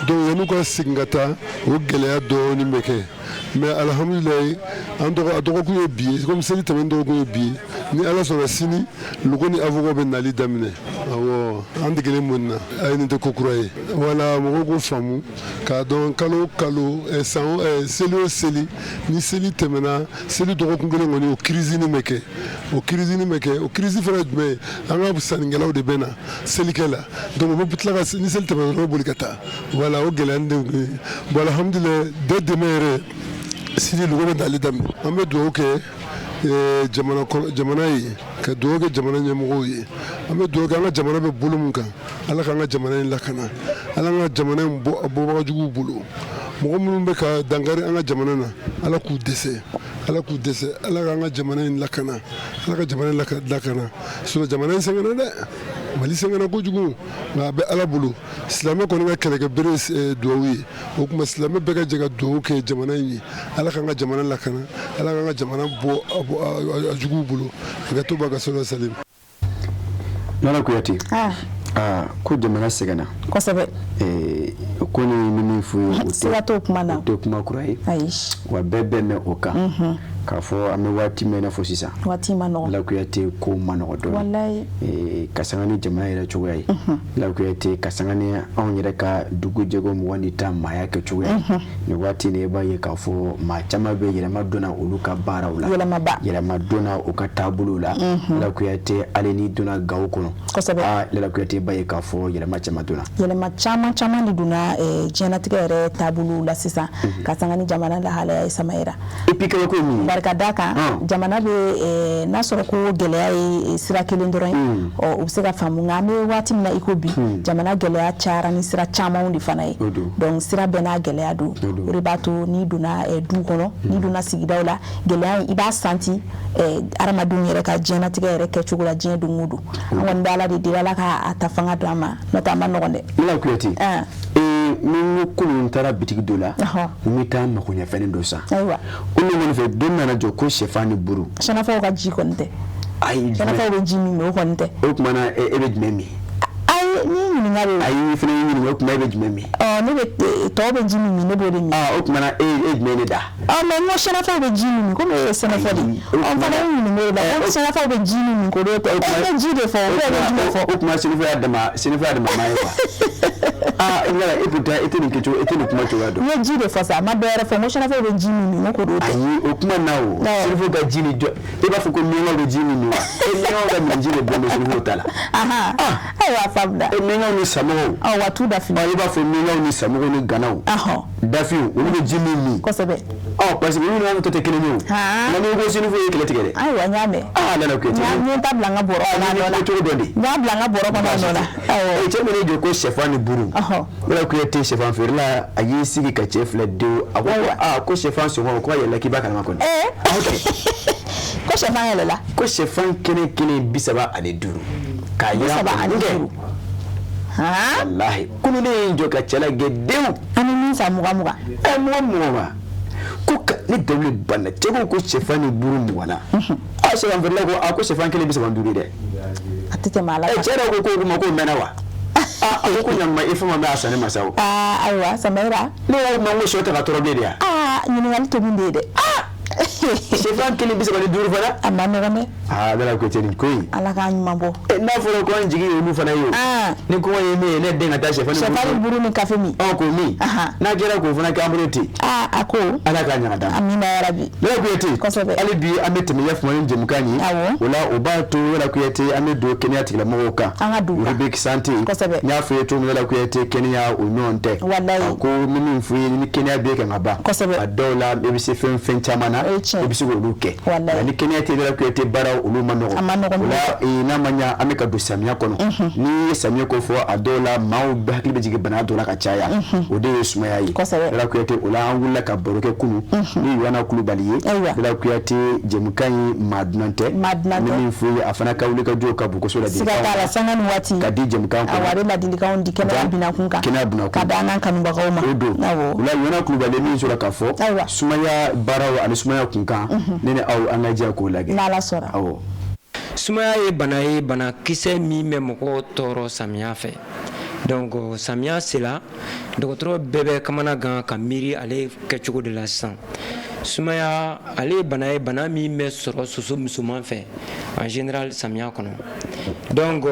donc yan'u ka segin ka taa, o gɛlɛya dɔɔni bɛ kɛ. Mais alihamudulilayi, an dɔgɔ a dɔgɔkun ye bi ye, komi seli tɛmɛnen dɔgɔkun ye bi ye, ni Ala sɔnna, sini logo ni avocat bɛ nali daminɛ. Awɔ, an degelen mun na, a ye nin tɛ ko kura ye. Wala mɔgɔw k'o faamu k'a dɔn, kalo o kalo, san, seli o seli, ni seli tɛmɛna, seli dɔgɔkun kelen kɔni, o kirizini bɛ kɛ, o kirizini bɛ kɛ. O crise fana ye jumɛn ye? An ka sannikɛlaw de bɛ na selikɛ la, donc u bɛ tila ka ni seli tɛmɛna dɔrɔn, boli ka taa. Wala o gɛlɛya de ye. Bon, alhamdulilayi, dès demain yɛrɛ, sini logo bɛ nali daminɛ. An bɛ dugawu kɛ jamana jamana ye, ka dugawu kɛ jamana ɲɛmɔgɔw ye. An bɛ dugawu kɛ an ka jamana bɛ bolo min kan, Ala k'an ka jamana in lakana, Ala ka jamana in bɔ bɔbaga juguw bolo. Mɔgɔ minnu bɛ ka dankari an ka jamana na, Ala k'u dɛsɛ, Ala k'u dɛsɛ. Ala k'an ka jamana in lakana, Ala ka jamana in lakana. Sinon jamana in sɛgɛnna dɛ, Mali sɛgɛnna kojugu, nka a bɛ Ala bolo. Silamɛ kɔni ka kɛlɛkɛ bere ye dugawu ye. O tuma silamɛ bɛɛ ka jɛ ka dugawu kɛ jamana in ye. Ala k'an ka jamana lakana, Ala k'an ka jamana bɔ a juguw bolo. A ka to ba ka sɔrɔ salim. Nana Kuyate. Aa, ko jamana sɛgɛnna. Kosɛbɛ. Ko ni min f'u ye, o tɛ siga t'o kuma na. O tɛ kuma kura ye. Ayi. Wa bɛɛ bɛ mɛn o kan. K'a fɔ an bɛ waati min na fɔ sisan. Waati ma nɔgɔn. Lala Kuyate, ko ma nɔgɔn dɔɔnin. Walayi. Ka sanga ni jamana yɛrɛ cogoya ye. Lala Kuyate, ka sanga ni anw yɛrɛ ka dugu jɛgo mɔgɔ ni ta maaya kɛ cogoya ye. Nin waati in, i b'a ye k'a fɔ maa caman bɛ yɛlɛma donna olu ka baaraw la. Yɛlɛmaba. Yɛlɛma donna u ka taabolow la. Lala Kuyate, hali n'i donna gawo kɔnɔ. Kosɛbɛ. Aa, Lala Kuyate, i b'a ye k'a fɔ yɛlɛma caman donna. Yɛlɛma caman caman de donna diɲɛlatigɛ yɛrɛ taabolow la sisan, ka sanga ni jamana lahalaya ye, Samayira. Et puis kabako ye mun ye? Barika da kan, jamana bɛ n'a sɔrɔ ko gɛlɛya ye sira kelen dɔrɔn ye, ɔ, o bɛ se ka faamu. Nka an bɛ waati min na i ko bi, jamana gɛlɛya cayara ni sira camanw de fana ye. Donc sira bɛɛ n'a gɛlɛya don. O de b'a to n'i donna du kɔnɔ, n'i donna sigidaw la, gɛlɛya in i b'a santi hadamadenw yɛrɛ ka diɲɛlatigɛ yɛrɛ kɛcogo la diɲɛ don o don. An kɔni bɛ Ala de deli, Ala ka a ta fanga d'an ma, n'o tɛ a ma nɔgɔn dɛ. Lala Kuyate, ni n ko kunun n taara bitigi dɔ la, n bɛ taa magoɲɛfɛn dɔ san. Ayiwa. O ne kɔni fɛ, don nana jɔ ko sɛfan ni buru. Sɛnɛfɔw ka ji kɔni tɛ. Ayi. Sɛnɛfɔw bɛ ji min, o kɔni tɛ. O tuma na, e bɛ jumɛn min? Ayi, n'i ɲininka de. Ayi, i fana y'i ɲininka, o tuma e bɛ jumɛn min? Ɔ, ne bɛ tɔw bɛ ji min, ne b'o de min. Aa, o tuma na e ye jumɛn de da? Ɔ, mais n ko sɛnɛfɔw bɛ ji min, komi e ye sɛnɛfɔ de ye. Ɔ, n fana y'i ɲininka o de la, ko sɛnɛfɔw bɛ ji min, ko n'o tɛ. E ye ji de fɔ, o bɛ jumɛn fɔ? O tuma sɛnɛfɔ y'a dama, sɛnɛfɔ y'a dama maa ye quoi. Aa, yala e pourtant e tɛ nin kɛcogo, e tɛ nin kuma cogoya dɔn. N ye ji de fɔ sa, a ma dɔ wɛrɛ fɔ, n ko sɛnɛfɔw bɛ ji min, n ko k'o tɛ. Ayi, o kuma na o. Sɛnɛfɔw ka ji ni jɔ, e b'a fɔ ko miyankaw bɛ ji min wa? E miyankaw ka min ji de bɔn bɛ sɛnɛfɔw ta la. Ayiwa, a faamuna. E miyankaw ni samɔgɔw. Ɔ, wa t'u da fili. Ɔ, i b'a fɔ miyankaw ni samɔgɔw ni ganaw. Dafinw, olu bɛ ji min min. Kosɛbɛ. Ɔ, parce que olu n'anw ta tɛ kelen ye o. Nka n'i ko sɛnɛfɔ ye kɛlɛ tigɛ dɛ. Ayiwa, n y'a mɛn. Aa, Lala Kuyate. N ye n ta bila n ka bɔrɔ kɔnɔ a nɔ la. Cogo dɔ de. N y'a bila n ka bɔrɔ kɔnɔ a nɔ la. Awɔ. Cɛ min jɔ ko sɛfan ni buru. Lala Kuyate, sɛfan feerela, a y'i sigi ka cɛ filɛ dewu. A ko aa, ko sɛfan sɔngɔ ko a yɛlɛla, k'i b'a kalama kɔni. Ko sɛfan yɛlɛla. Ko sɛfan kelen kelen 35. K'a yira 35. Walahi, kunu ne ye n jɔ ka cɛ lajɛ dewu. An bɛ min san 20 20. Ɛ, 20 20 ma. Ko ne dabali banna, cɛ ko ko sɛfan ni buru 20 na. A sɛfan feerela ko a ko sɛfan kelen 35 ye dɛ. A tɛ tɛmɛ Ala kan. Cɛ yɛrɛ ko k'o ma k'o mɛnna wa? A ko ko ɲama i fɛn ma mɛn a sanni ma sa o. Ayiwa Samayira. Ne yɛrɛ ma ko sɔ tɛ ka tɔrɔ bilen de ya. Ɲininkali to min de ye dɛ. Sɛfan 135 fana. A ma nɔgɔn dɛ. Bɛna ko tɛ nin ko in. Ala k'a ɲuman bɔ. N'a fɔra ko an jigi ye olu fana ye o. Ni kɔngɔ ye min ye ne den ka taa sɛfan ni buru ni kafe min. K'o min. N'a kɛra k'o fana k'an bolo ten. A ko. Ala k'a ɲaga d'an ma. Amina yarabi. Lala Kuyate. Kosɛbɛ. Hali bi an bɛ tɛmɛ yafama ni jɛmukan ye. Awɔ. O la o b'a to Lala Kuyate an bɛ don kɛnɛya tigilamɔgɔw kan. An ka don u kan. Rubrique santé. Kosɛbɛ. N y'a fɔ i ye cogo min Lala Kuyate kɛnɛya o ɲɔgɔn tɛ. Walayi. A ko n bɛ min f'i ye ni kɛnɛya bɛ kan ka ban. Kosɛbɛ. A dɔw la i bɛ se fɛn caman na. I bɛ se k'olu kɛ. Walayi. Ni kɛnɛya tɛ Lala Kuyate baara olu ma nɔgɔn. A ma nɔgɔn. O la n'a ma ɲa an bɛ ka don samiya kɔnɔ. N'i ye samiya ko fɔ a dɔw la maaw bɛɛ hakili bɛ jigin bana dɔ la ka caya. O de ye sumaya ye. Kosɛbɛ. Lala Kuyate o la an wulila ka baro kɛ kunun. Ni Yohana Kulubali ye. Ayiwa. Lala Kuyate jɛmukan ye maa dunan tɛ. Maa dunan tɛ. Ni min f'i ye a fana ka wuli ka jɔ ka bon kosɛbɛ Siga t'a la sanga ni waati. Ka di jɛmukan kɔnɔ. Awɔ, a bɛ ladilikanw di kɛnɛya binakun kan. Kɛnɛya binakun. Ka d'an n'an kanubagaw ma. O don. Awɔ. O la Yohana Kulubali min sɔrɔ k'a fɔ. Ayiwa. Sumaya baaraw ani sumaya kunkan. Ne ni aw an ka jɛ k'o lajɛ. N'Ala sɔnna. Awɔ. Sumaya ye bana ye, banakisɛ min bɛ mɔgɔw tɔɔrɔ samiya fɛ. Donc samiya sera, dɔgɔtɔrɔ bɛɛ bɛ kamana gan ka miiri ale kɛcogo de la sisan. Sumaya ale ye bana ye, bana min bɛ sɔrɔ soso musoman fɛ en général samiya kɔnɔ. Donc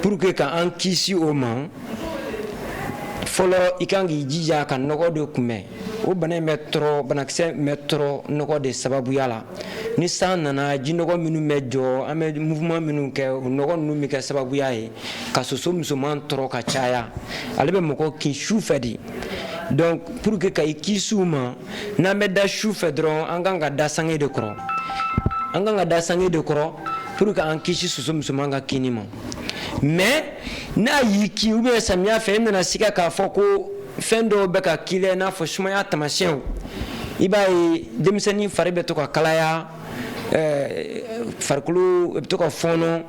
pour que ka an kisi o ma, fɔlɔ i kan k'i jija ka nɔgɔ de kunbɛn. O bana in bɛ tɔrɔ, banakisɛ bɛ tɔrɔ nɔgɔ de sababuya la. Ni san nana, jinɔgɔ minnu bɛ jɔ, an bɛ mouvement minnu kɛ, o nɔgɔ ninnu bɛ kɛ sababuya ye ka soso musoman tɔrɔ ka caya. Ale bɛ mɔgɔ kin su fɛ de. Donc pour que ka i kisi u ma, n'an bɛ da su fɛ dɔrɔn, an kan ka da sange de kɔrɔ. An kan ka da sange de kɔrɔ pour que an kisi soso musoman ka kinni ma. Mais n'a y'i kin ou bien samiya fɛ, i nana siga k'a fɔ ko fɛn dɔw bɛ ka k'i la, i n'a fɔ sumaya taamasiyɛnw, i b'a ye denmisɛnnin fari bɛ to ka kalaya, farikolo bɛ to ka fɔɔnɔ,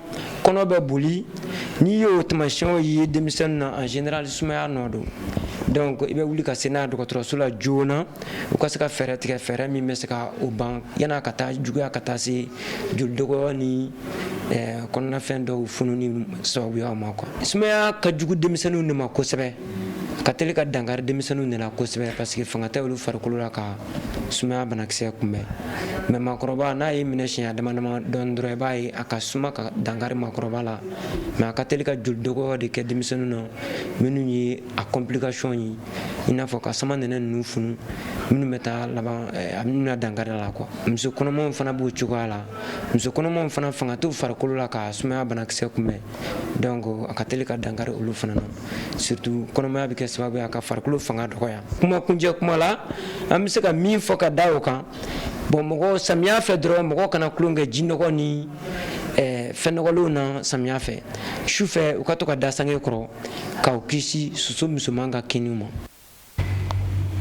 kɔnɔ bɛ boli. N'i y'o taamasiyɛnw ye denmisɛnnin na, en général sumaya nɔ don. Donc i bɛ wuli ka se n'a ye dɔgɔtɔrɔso la joona, u ka se ka fɛɛrɛ tigɛ, fɛɛrɛ min bɛ se ka o ban yan'a ka taa juguya ka taa se joli dɔgɔya ni kɔnɔnafɛn dɔw fununi sababuya ma quoi. Sumaya ka jugu denmisɛnninw de ma kosɛbɛ, ka teli ka dankari denmisɛnninw de la kosɛbɛ, parce que fanga tɛ olu farikolo la ka sumaya banakisɛ kunbɛn. Mais maakɔrɔba n'a y'i minɛ siɲɛ dama dama dɔɔni dɔrɔn, i b'a ye a ka suma ka dankari maakɔrɔba la. Mais a ka teli ka joli dɔgɔya de kɛ denmisɛnninw na, minnu ye a complication ye, i n'a fɔ ka sama nɛnɛ ninnu funu, minnu bɛ taa laban a bɛna dankari la quoi. Muso kɔnɔmaw fana b'o cogoya la. Muso kɔnɔmaw fana fanga t'u farikolo la ka sumaya banakisɛ kunbɛn. Donc a ka teli ka dankari olu fana na, surtout kɔnɔmaya bɛ kɛ sababu ye a ka farikolo fanga dɔgɔya. Kuma kuncɛ kuma la, an bɛ se ka min fɔ ka da o kan, bon mɔgɔ samiya fɛ dɔrɔn, mɔgɔ kana tulon kɛ jinɔgɔ ni fɛn nɔgɔlenw na samiya fɛ. Su fɛ u ka to ka da sange kɔrɔ k'aw kisi soso musoman ka kinniw ma.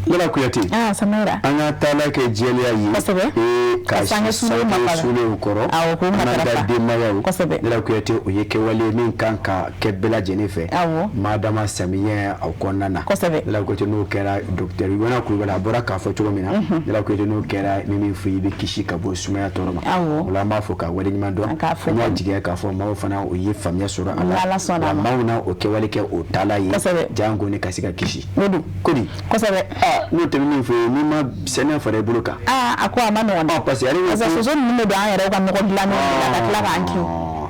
Lala Kuyate. Samayira. An ka taala kɛ jɛlenya ye. Kosɛbɛ. Ka sange sulenw kɔrɔ. Awɔ, k'o An matarafa. ka denbayaw. Kosɛbɛ. Lala Kuyate o ye kɛwale min kan ka kɛ bɛɛ lajɛlen fɛ. Awɔ. Madama samiyɛ o kɔnɔna na. Kosɛbɛ. Lala Kuyate n'o kɛra docteur Yohana Kulubali a bɔra k'a fɔ cogo min na. Lala Kuyate n'o kɛra ni min fɔ i bɛ kisi ka bɔ sumaya tɔɔrɔ ma. Awɔ. O la an b'a fɔ ka waleɲuman dɔn. An k'a fɔ. An y'a jigiya k'a fɔ maaw fana o ye faamuya sɔrɔ a la. N'Ala sɔnna a ma. Wa maaw na o kɛwale kɛ o taala ye. Kosɛbɛ. Jango ne ka se ka kisi. O don. Kodi. Kosɛbɛ. N'o tɛ min fɔ ye, n'i ma saniya fara i bolo kan. A ko a ma nɔgɔn dɛ. Parce que ale Parce que soso ninnu bɛ don an yɛrɛw ka nɔgɔ dilannenw de la ka tila k'an kin.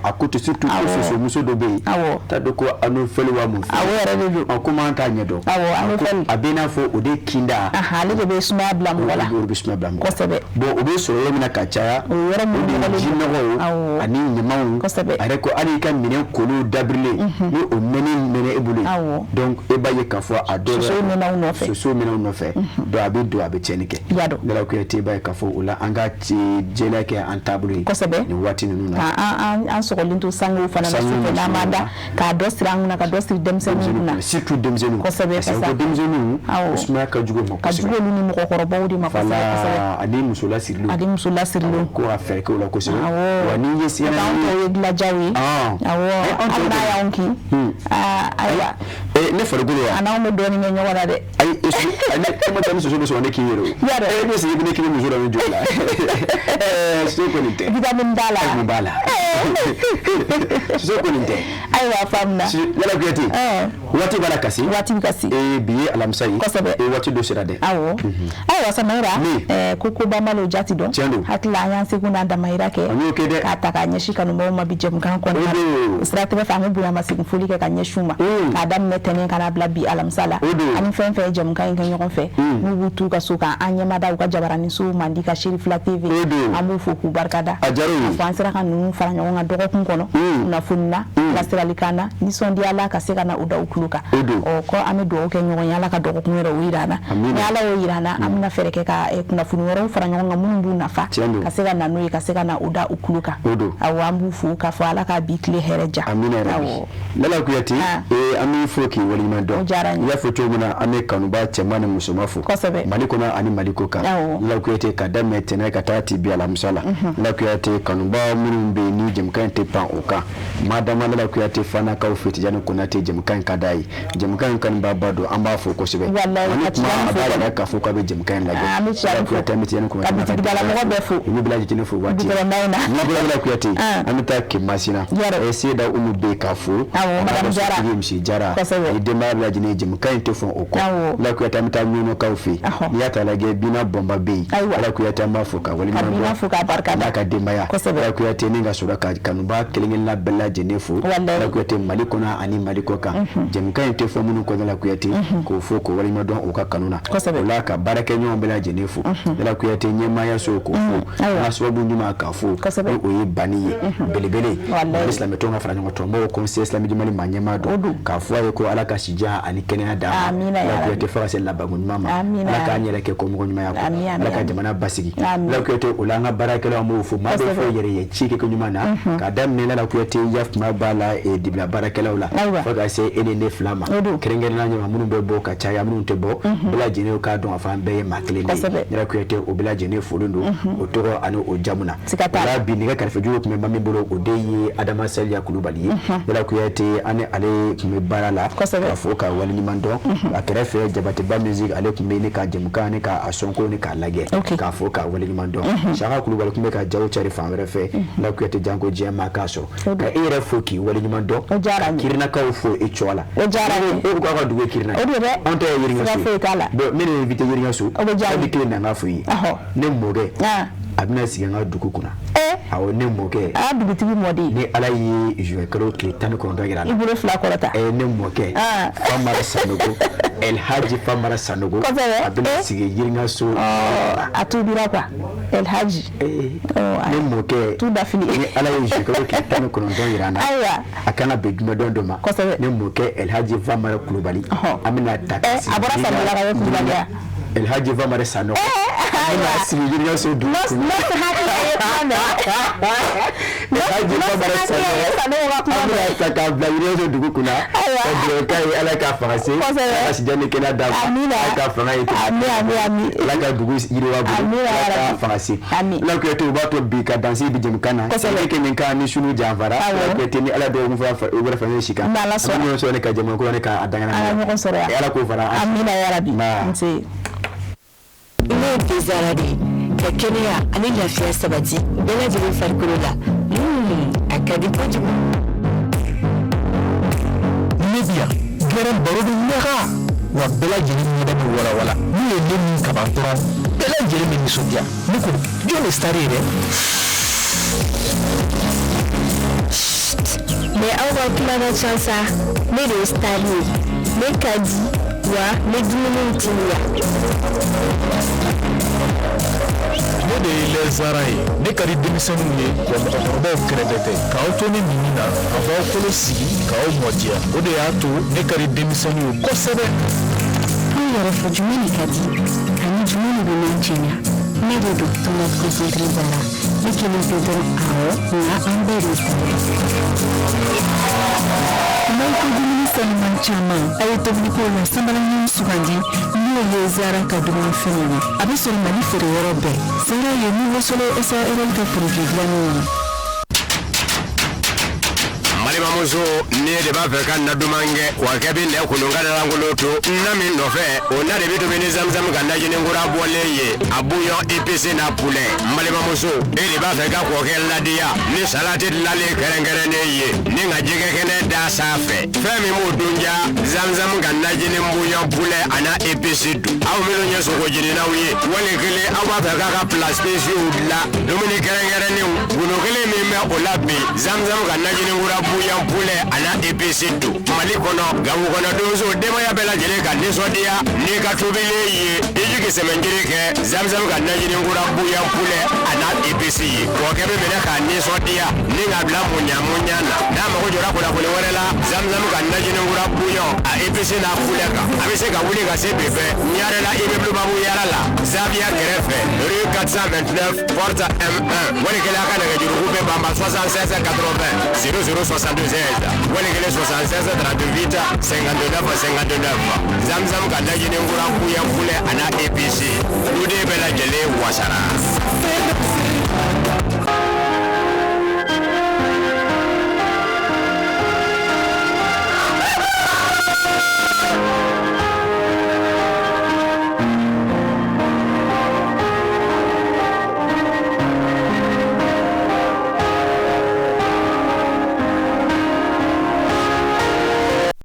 A ko ten surtout ko soso muso dɔ bɛ yen. Awɔ. T'a dɔn ko anofɛli wa mun fɛn. Awɔ yɛrɛ de don. Komi an t'a ɲɛ dɔn. Awɔ, anofɛli. A bɛ i n'a fɔ o de kinda. Ale de bɛ sumaya bila mɔgɔ la. O de bɛ sumaya bila mɔgɔ la. Kosɛbɛ. Bon o bɛ sɔrɔ yɔrɔ min na ka caya. O yɔrɔ minnu O de ye nɔgɔlen ji don. nɔgɔw ani ɲamanw. Kosɛbɛ. A yɛrɛ ko hali i ka minɛn kolo dabirilen. Ni o mɛnni mɛnɛ e bolo yen. Awɔ. Donc e b'a ye k'a fɔ a dɔw Sosow mɛnna u nɔfɛ. Sosow mɛnna u nɔfɛ. Donc a bɛ don a bɛ tiɲɛni kɛ. I y'a dɔn. Lala Kuyate i b'a ye k'a fɔ o la an ka jɛlenya kɛ an taabolo ye. Kosɛbɛ. Nin waati ninnu na. Ka an sɔgɔlen to sangew fana na sufɛ n'an ma da, k'a dɔ siri an kunna, ka dɔ siri denmisɛnninw kunna. Surtout denmisɛnninw. Kosɛbɛ. Parce que ko denmisɛnninw, sumaya ka jugu u ma Ka jugu olu ni mɔgɔkɔrɔbaw de ma kosɛbɛ kosɛbɛ. Voilà, ani muso lasirilenw. Ani muso lasirilenw. Ko ka fɛɛrɛ kɛ o la kosɛbɛ. Awɔ. Wa n'i ye siran Anw tɔw ye dilanjaw ye. Awɔ, hali n'a y'anw kin. Ayiwa. Ee, ne farikolo wa? A n'anw bɛ dɔɔnin kɛ ɲɔgɔn na dɛ. Ayi, ne e ma taa ni soso bɛ sɔrɔ ne kin yɛrɛ o. Yarɔ. E bɛ sigi ne kin muso dɔ bɛ joli la. Ɛɛ, soso ko nin tɛ. Vitamine b'a la. Mun b'a la? Soso ko nin tɛ. Ayiwa, a faamuna. Lala Kuyate. Waati b'a la kasi. Waati bɛ kasi. Ee, bi ye alamisa ye. Kosɛbɛ. Ee, waati dɔ sera dɛ. Awɔ. Ayiwa Samayira. Ko banbali o jati dɔn. Tiɲɛ don. Hakili la an y'an seko n'an damayira kɛ. An y'o kɛ dɛ. K'a ta k'a ɲɛsin kanubaaw ma bi jɛmukan kɔnɔna la. O siratigɛ fɛ an bɛ bonyamasegin foli kɛ ka ɲɛsin u ma. K'a daminɛ tɛnɛn ka n'a bila bi alamisa la. Ani fɛn fɛn ye jɛmukan in kɛ ɲɔgɔn fɛ. N'u b'u t'u ka so kan an ɲɛmada u ka jabaraninso mandi ka Cherifila TV. An b'u fo k'u barikada. A diyara u ye. K'a fɔ an sera ka ninnu fara ɲɔgɔn kan dɔgɔkun kɔnɔ. Kunnafoni na. Lasiralikan na nisɔndiya la ka se ka na u da u tulo kan. Ɔ ko an bɛ dugawu kɛ ɲɔgɔn ye Ala ka dɔgɔkun wɛrɛ o yira an na. Ni Ala y'o yira an na an bɛna fɛɛrɛ kɛ ka kunnafoni wɛrɛw fara ɲɔgɔn kan minnu b'u nafa. Ka se ka na n'o ye ka se ka na u da u tulo kan. Awɔ, an b'u fo k'a fɔ Ala ka bi tile hɛrɛ ja. Amina yarabi. Lala Kuyate, an b'i fo k'i waleɲuman dɔn. O diyara n ye. I y'a fɔ cogo min na, an bɛ kanuba cɛman ni musoman fo. Kosɛbɛ. Mali kɔnɔ ani Mali kɔ kan. Lala Kuyate, ka daminɛ tɛnɛn ka taa ti bi alamisa la. Lala Kuyate, kanuba minnu bɛ yen ni jɛmukan in tɛ pan o kan. Madama Lala Kuyate fanakaw fɛ Tijani Konate, jɛmukan in ka d'a ye. Jɛmukan in kanubaaba don, an b'a fo kosɛbɛ. Walayi, Ani ka kuma Tijani a fo b'a kɔni. yira k'a fɔ k'a bɛ jɛmukan in lajɛ. An bɛ Tijani Lala fo. Kuyate, an bɛ Tijani Konate Ka n'a ka bitigidalamɔgɔ bɛɛ fo. Olu bɛɛ lajɛlen fo waati. Bitɔnda in na. N'i bɔra Lala Kuyate, an bɛ taa Kemasina. Seyida Umu bɛ yen k'a fo. Awɔ, Madame Jara. Misi Jara. Kosɛbɛ. Ni denbaya bɛɛ lajɛlen, jɛmukan in tɛ fɔ o kɔ. Lala Kuyate, an bɛ taa Ɲɔnɔkaw fɛ yen. N'i y'a ta lajɛ, Bina Bɔnba bɛ yen. Lala Kuyate, an b'a fo ka waleɲuman Ka Bina dɔn. fo k'a barika da. N'a ka denbaya. Kosɛbɛ. Lala Kuyate, ni ka sɔrɔ ka kanuba kelen-kelenna bɛɛ lajɛlen fo. Lala Kuyate, Mali kɔnɔ ani Mali kɔ kan. Jɛmukan in tɛ fɔ minnu kɔ Lala Kuyate, k'o fo k'o waleɲuman dɔn u ka kanu na. Kosɛbɛ. O la ka baarakɛɲɔgɔn bɛɛ lajɛlen fo. Lala Kuyate, ɲɛmaayaso k'o fo. An ka sababu ɲuman k'a fo. Ni o ye Bani ye. Belebele. Mali silamɛtɔnw ka fara ɲɔgɔn kan tɔnbaw Conseil islamique du Mali maa ɲɛmaa don. K'a fɔ a ye ko Ala ka sijan ani kɛnɛya d'a ma. Amina ya Lala Rabbi. Kuyate, fo ka se labanko ɲuman ma. Amina Ala ya k'an yɛrɛ kɛ kɔmɔgɔ ɲuman ye Ami, ami, Ala ka ami. jamana basigi. Ami. Lala Kuyate, o la an ka baarakɛlaw an b'o fo. Maa bɛ Kosɛbɛ. fɔ yɛrɛ ye ci kɛko ɲuman na. K'a daminɛ Lala Kuyate, yafuma b'a la dibila baarakɛlaw la. Fo ka se e ni ne fila ma. Kɛrɛnkɛrɛnnenya ɲɛma minnu bɛ bɔ ka caya minnu tɛ bɔ. Bɛɛ lajɛlen k'a dɔn k'a fɔ an bɛɛ ye maa kelen de ye. Kosɛbɛ. Lala Kuyate, o bɛɛ lajɛlen folen don. O tɔgɔ ani o jamu na. Siga t'a la. O la bi nɛgɛ kɛrɛfɛjuru tun bɛ maa min bolo, o de ye Adama Saliya Kulubali ye. Lala Kuyate, an ni ale tun bɛ baara la. K'a fo ka waleɲuman dɔn. A kɛrɛfɛ Jabateba Musique, ale tun bɛ ne ka jɛmukan ne k'a sɔnko ne k'a lajɛ. K'a fo ka waleɲuman dɔn. Saka Kulubali tun bɛ ka jago cari fan wɛrɛ fɛ. Lala Kuyate, janko diɲɛ maa k'a sɔrɔ. Ka e yɛrɛ fo k'i waleɲuman dɔn. O diyara n ye. Kirinakaw fo e cogoya la. O diyara n ye. E ko k'aw ka dugu ye Kirina ye. O don dɛ. Anw ta ye Yerinka so Siga ye. foyi t'a la. Bon, ne de invité Yerinka so. O bɛ diya n ye. E bɛ kelen na n k'a fɔ i ye. Ne mɔkɛ. A bɛna sigi an ka dugu kunna. Awɔ, ne mɔkɛ. A dugutigi mɔden. Ni Ala ye juin kalo tile 19 yira n na. I bolo fila kɔrɔta. Ne mɔkɛ. Famara Sanogo. El Hadji Famara Sanogo. Kosɛbɛ. A bɛna sigi Yerinka so. A tubira quoi. El Hadji. Ne mɔkɛ. Tu da fili. Ni Ala ye juin kalo tile 19 yira n na. Ayiwa. A kan ka bɛn jumadon dɔ ma. Kosɛbɛ. Ne mɔkɛ El Hadji Famara Kulubali. An bɛna ta ka sigi A bɔra Sanogo la ka kɛ Kulubali ye. El Hadji Famara Sanogo. An bɛna sigi Yerinka so dugu kunna. El Hadji Famara Sanogo. An bɛna ta k'a bila Yerinka so dugu kunna. Ka dugawu k'a ye Ala k'a fanga se. Ala ka sijan ni kɛnɛya d'a ma. Ala k'a fanga ye. Ami ami ami. Ala ka dugu yiriwa bolo. Amina ya Ala k'a Rabbi. fanga se. Ala Kuyate, o b'a to bi ka danse bi jɛmukan na. Kosɛbɛ. Sɛnɛ kɛ nin kan ni sunu janfara. Ala Kuyate, ni Ala dɔgɔkun fara wɛrɛ fara si kan. Ni Ala An sɔnna. bɛ ɲɔgɔn sɔrɔ ne ka jɛmukan kura ne k'a dangana. An ka ɲɔgɔn sɔrɔ yan. Ala k'o fara an. Amina ya Rabbi. Nba. Nse. Ne ye pezara de ye ka kɛnɛya ani lafiya sabati bɛɛ lajɛlen farikolo la. A ka di kojugu. Ne bi yan gɛrɛn baro bɛ ɲaga wa bɛɛ lajɛlen ɲɛda bɛ walawala n'u ye ne min kaban dɔrɔn bɛɛ lajɛlen bɛ nisɔndiya ne ko jɔn de star ye dɛ. Mais aw ka kuma ka ca sa, ne de ye star ye, ne ka di wa n bɛ dumuniw teliya. Ne de ye lɛzara ye, ne ka di denmisɛnninw ye wa mɔgɔkɔrɔbaw kɛrɛfɛ tɛ k'aw to ne minni na a b'aw kolo sigi k'aw mɔdiya o de y'a to ne ka di denmisɛnninw ye kosɛbɛ. An yɛrɛ fɔ jumɛn de ka di ani jumɛn de bɛ ne cɛɲa? Ne de don tomate concentré Zara, ne kelen tɛ dɔrɔn, awɔ, nka an bɛɛ de star ye. N'aw ko dumuni sanuman caman, a ye tobiliko la sanbalaɲini sugandi n'o ye Zara ka dumunifɛnw ye. A bɛ sɔrɔ Mali feere yɔrɔ bɛɛ. Zara ye Nouveau Soleil SARL ka produit dilannenw ye. N balimamuso. Balimamuso, ne de b'a fɛ ka na duman kɛ, wa kɛ bɛ nɛ kolon ka lankolon to na min nɔfɛ, o na de bɛ tobi ni zamzam ka najini kura bɔlen ye, a bouillon épicé n'a poulet. N balimamuso, e de b'a fɛ ka kɔkɛ ladiya ni salati dilanlen kɛrɛnkɛrɛnnen ye, ni ka jɛgɛ kɛnɛ da sanfɛ, fɛn min b'o dun ja, zamzam ka najini bouillon poulet a n'a épice dun. Aw minnu ye sogo jeninaw ye, wali kelen aw b'a fɛ k'a ka plat spéciaux dilan, dumuni kɛrɛnkɛrɛnnenw, gundo kelen min bɛ o la bi, zamzam ka najini kura bouillon poulet a n'a épice dun. Mali kɔnɔ, Gawo kɔnɔ donso, denbaya bɛɛ lajɛlen ka nisɔndiya n'i ka tobilen ye, i jigi sɛmɛnjiri kɛ zamzam ka najini kura bouillon poulet a n'a épice ye. Kɔkɛ bɛ minɛ k'a nisɔndiya ni ka bila muɲa muɲa na. N'a mago jɔra kunnafoni wɛrɛ la zamzam ka najini kura bouillon a épice n'a poulet kan, a bɛ se ka wuli ka se bi fɛ Ɲarela immeuble Babu Yara la, Zaviya kɛrɛfɛ, rue 429 porte M1. Wali kelen a ka nɛgɛjuruku bɛ banba 76 80 00 76, wali kelen 76 38 59 59. Zamzam ka najini kura bouillon poulet a n'a épice, duden bɛɛ lajɛlen wasara.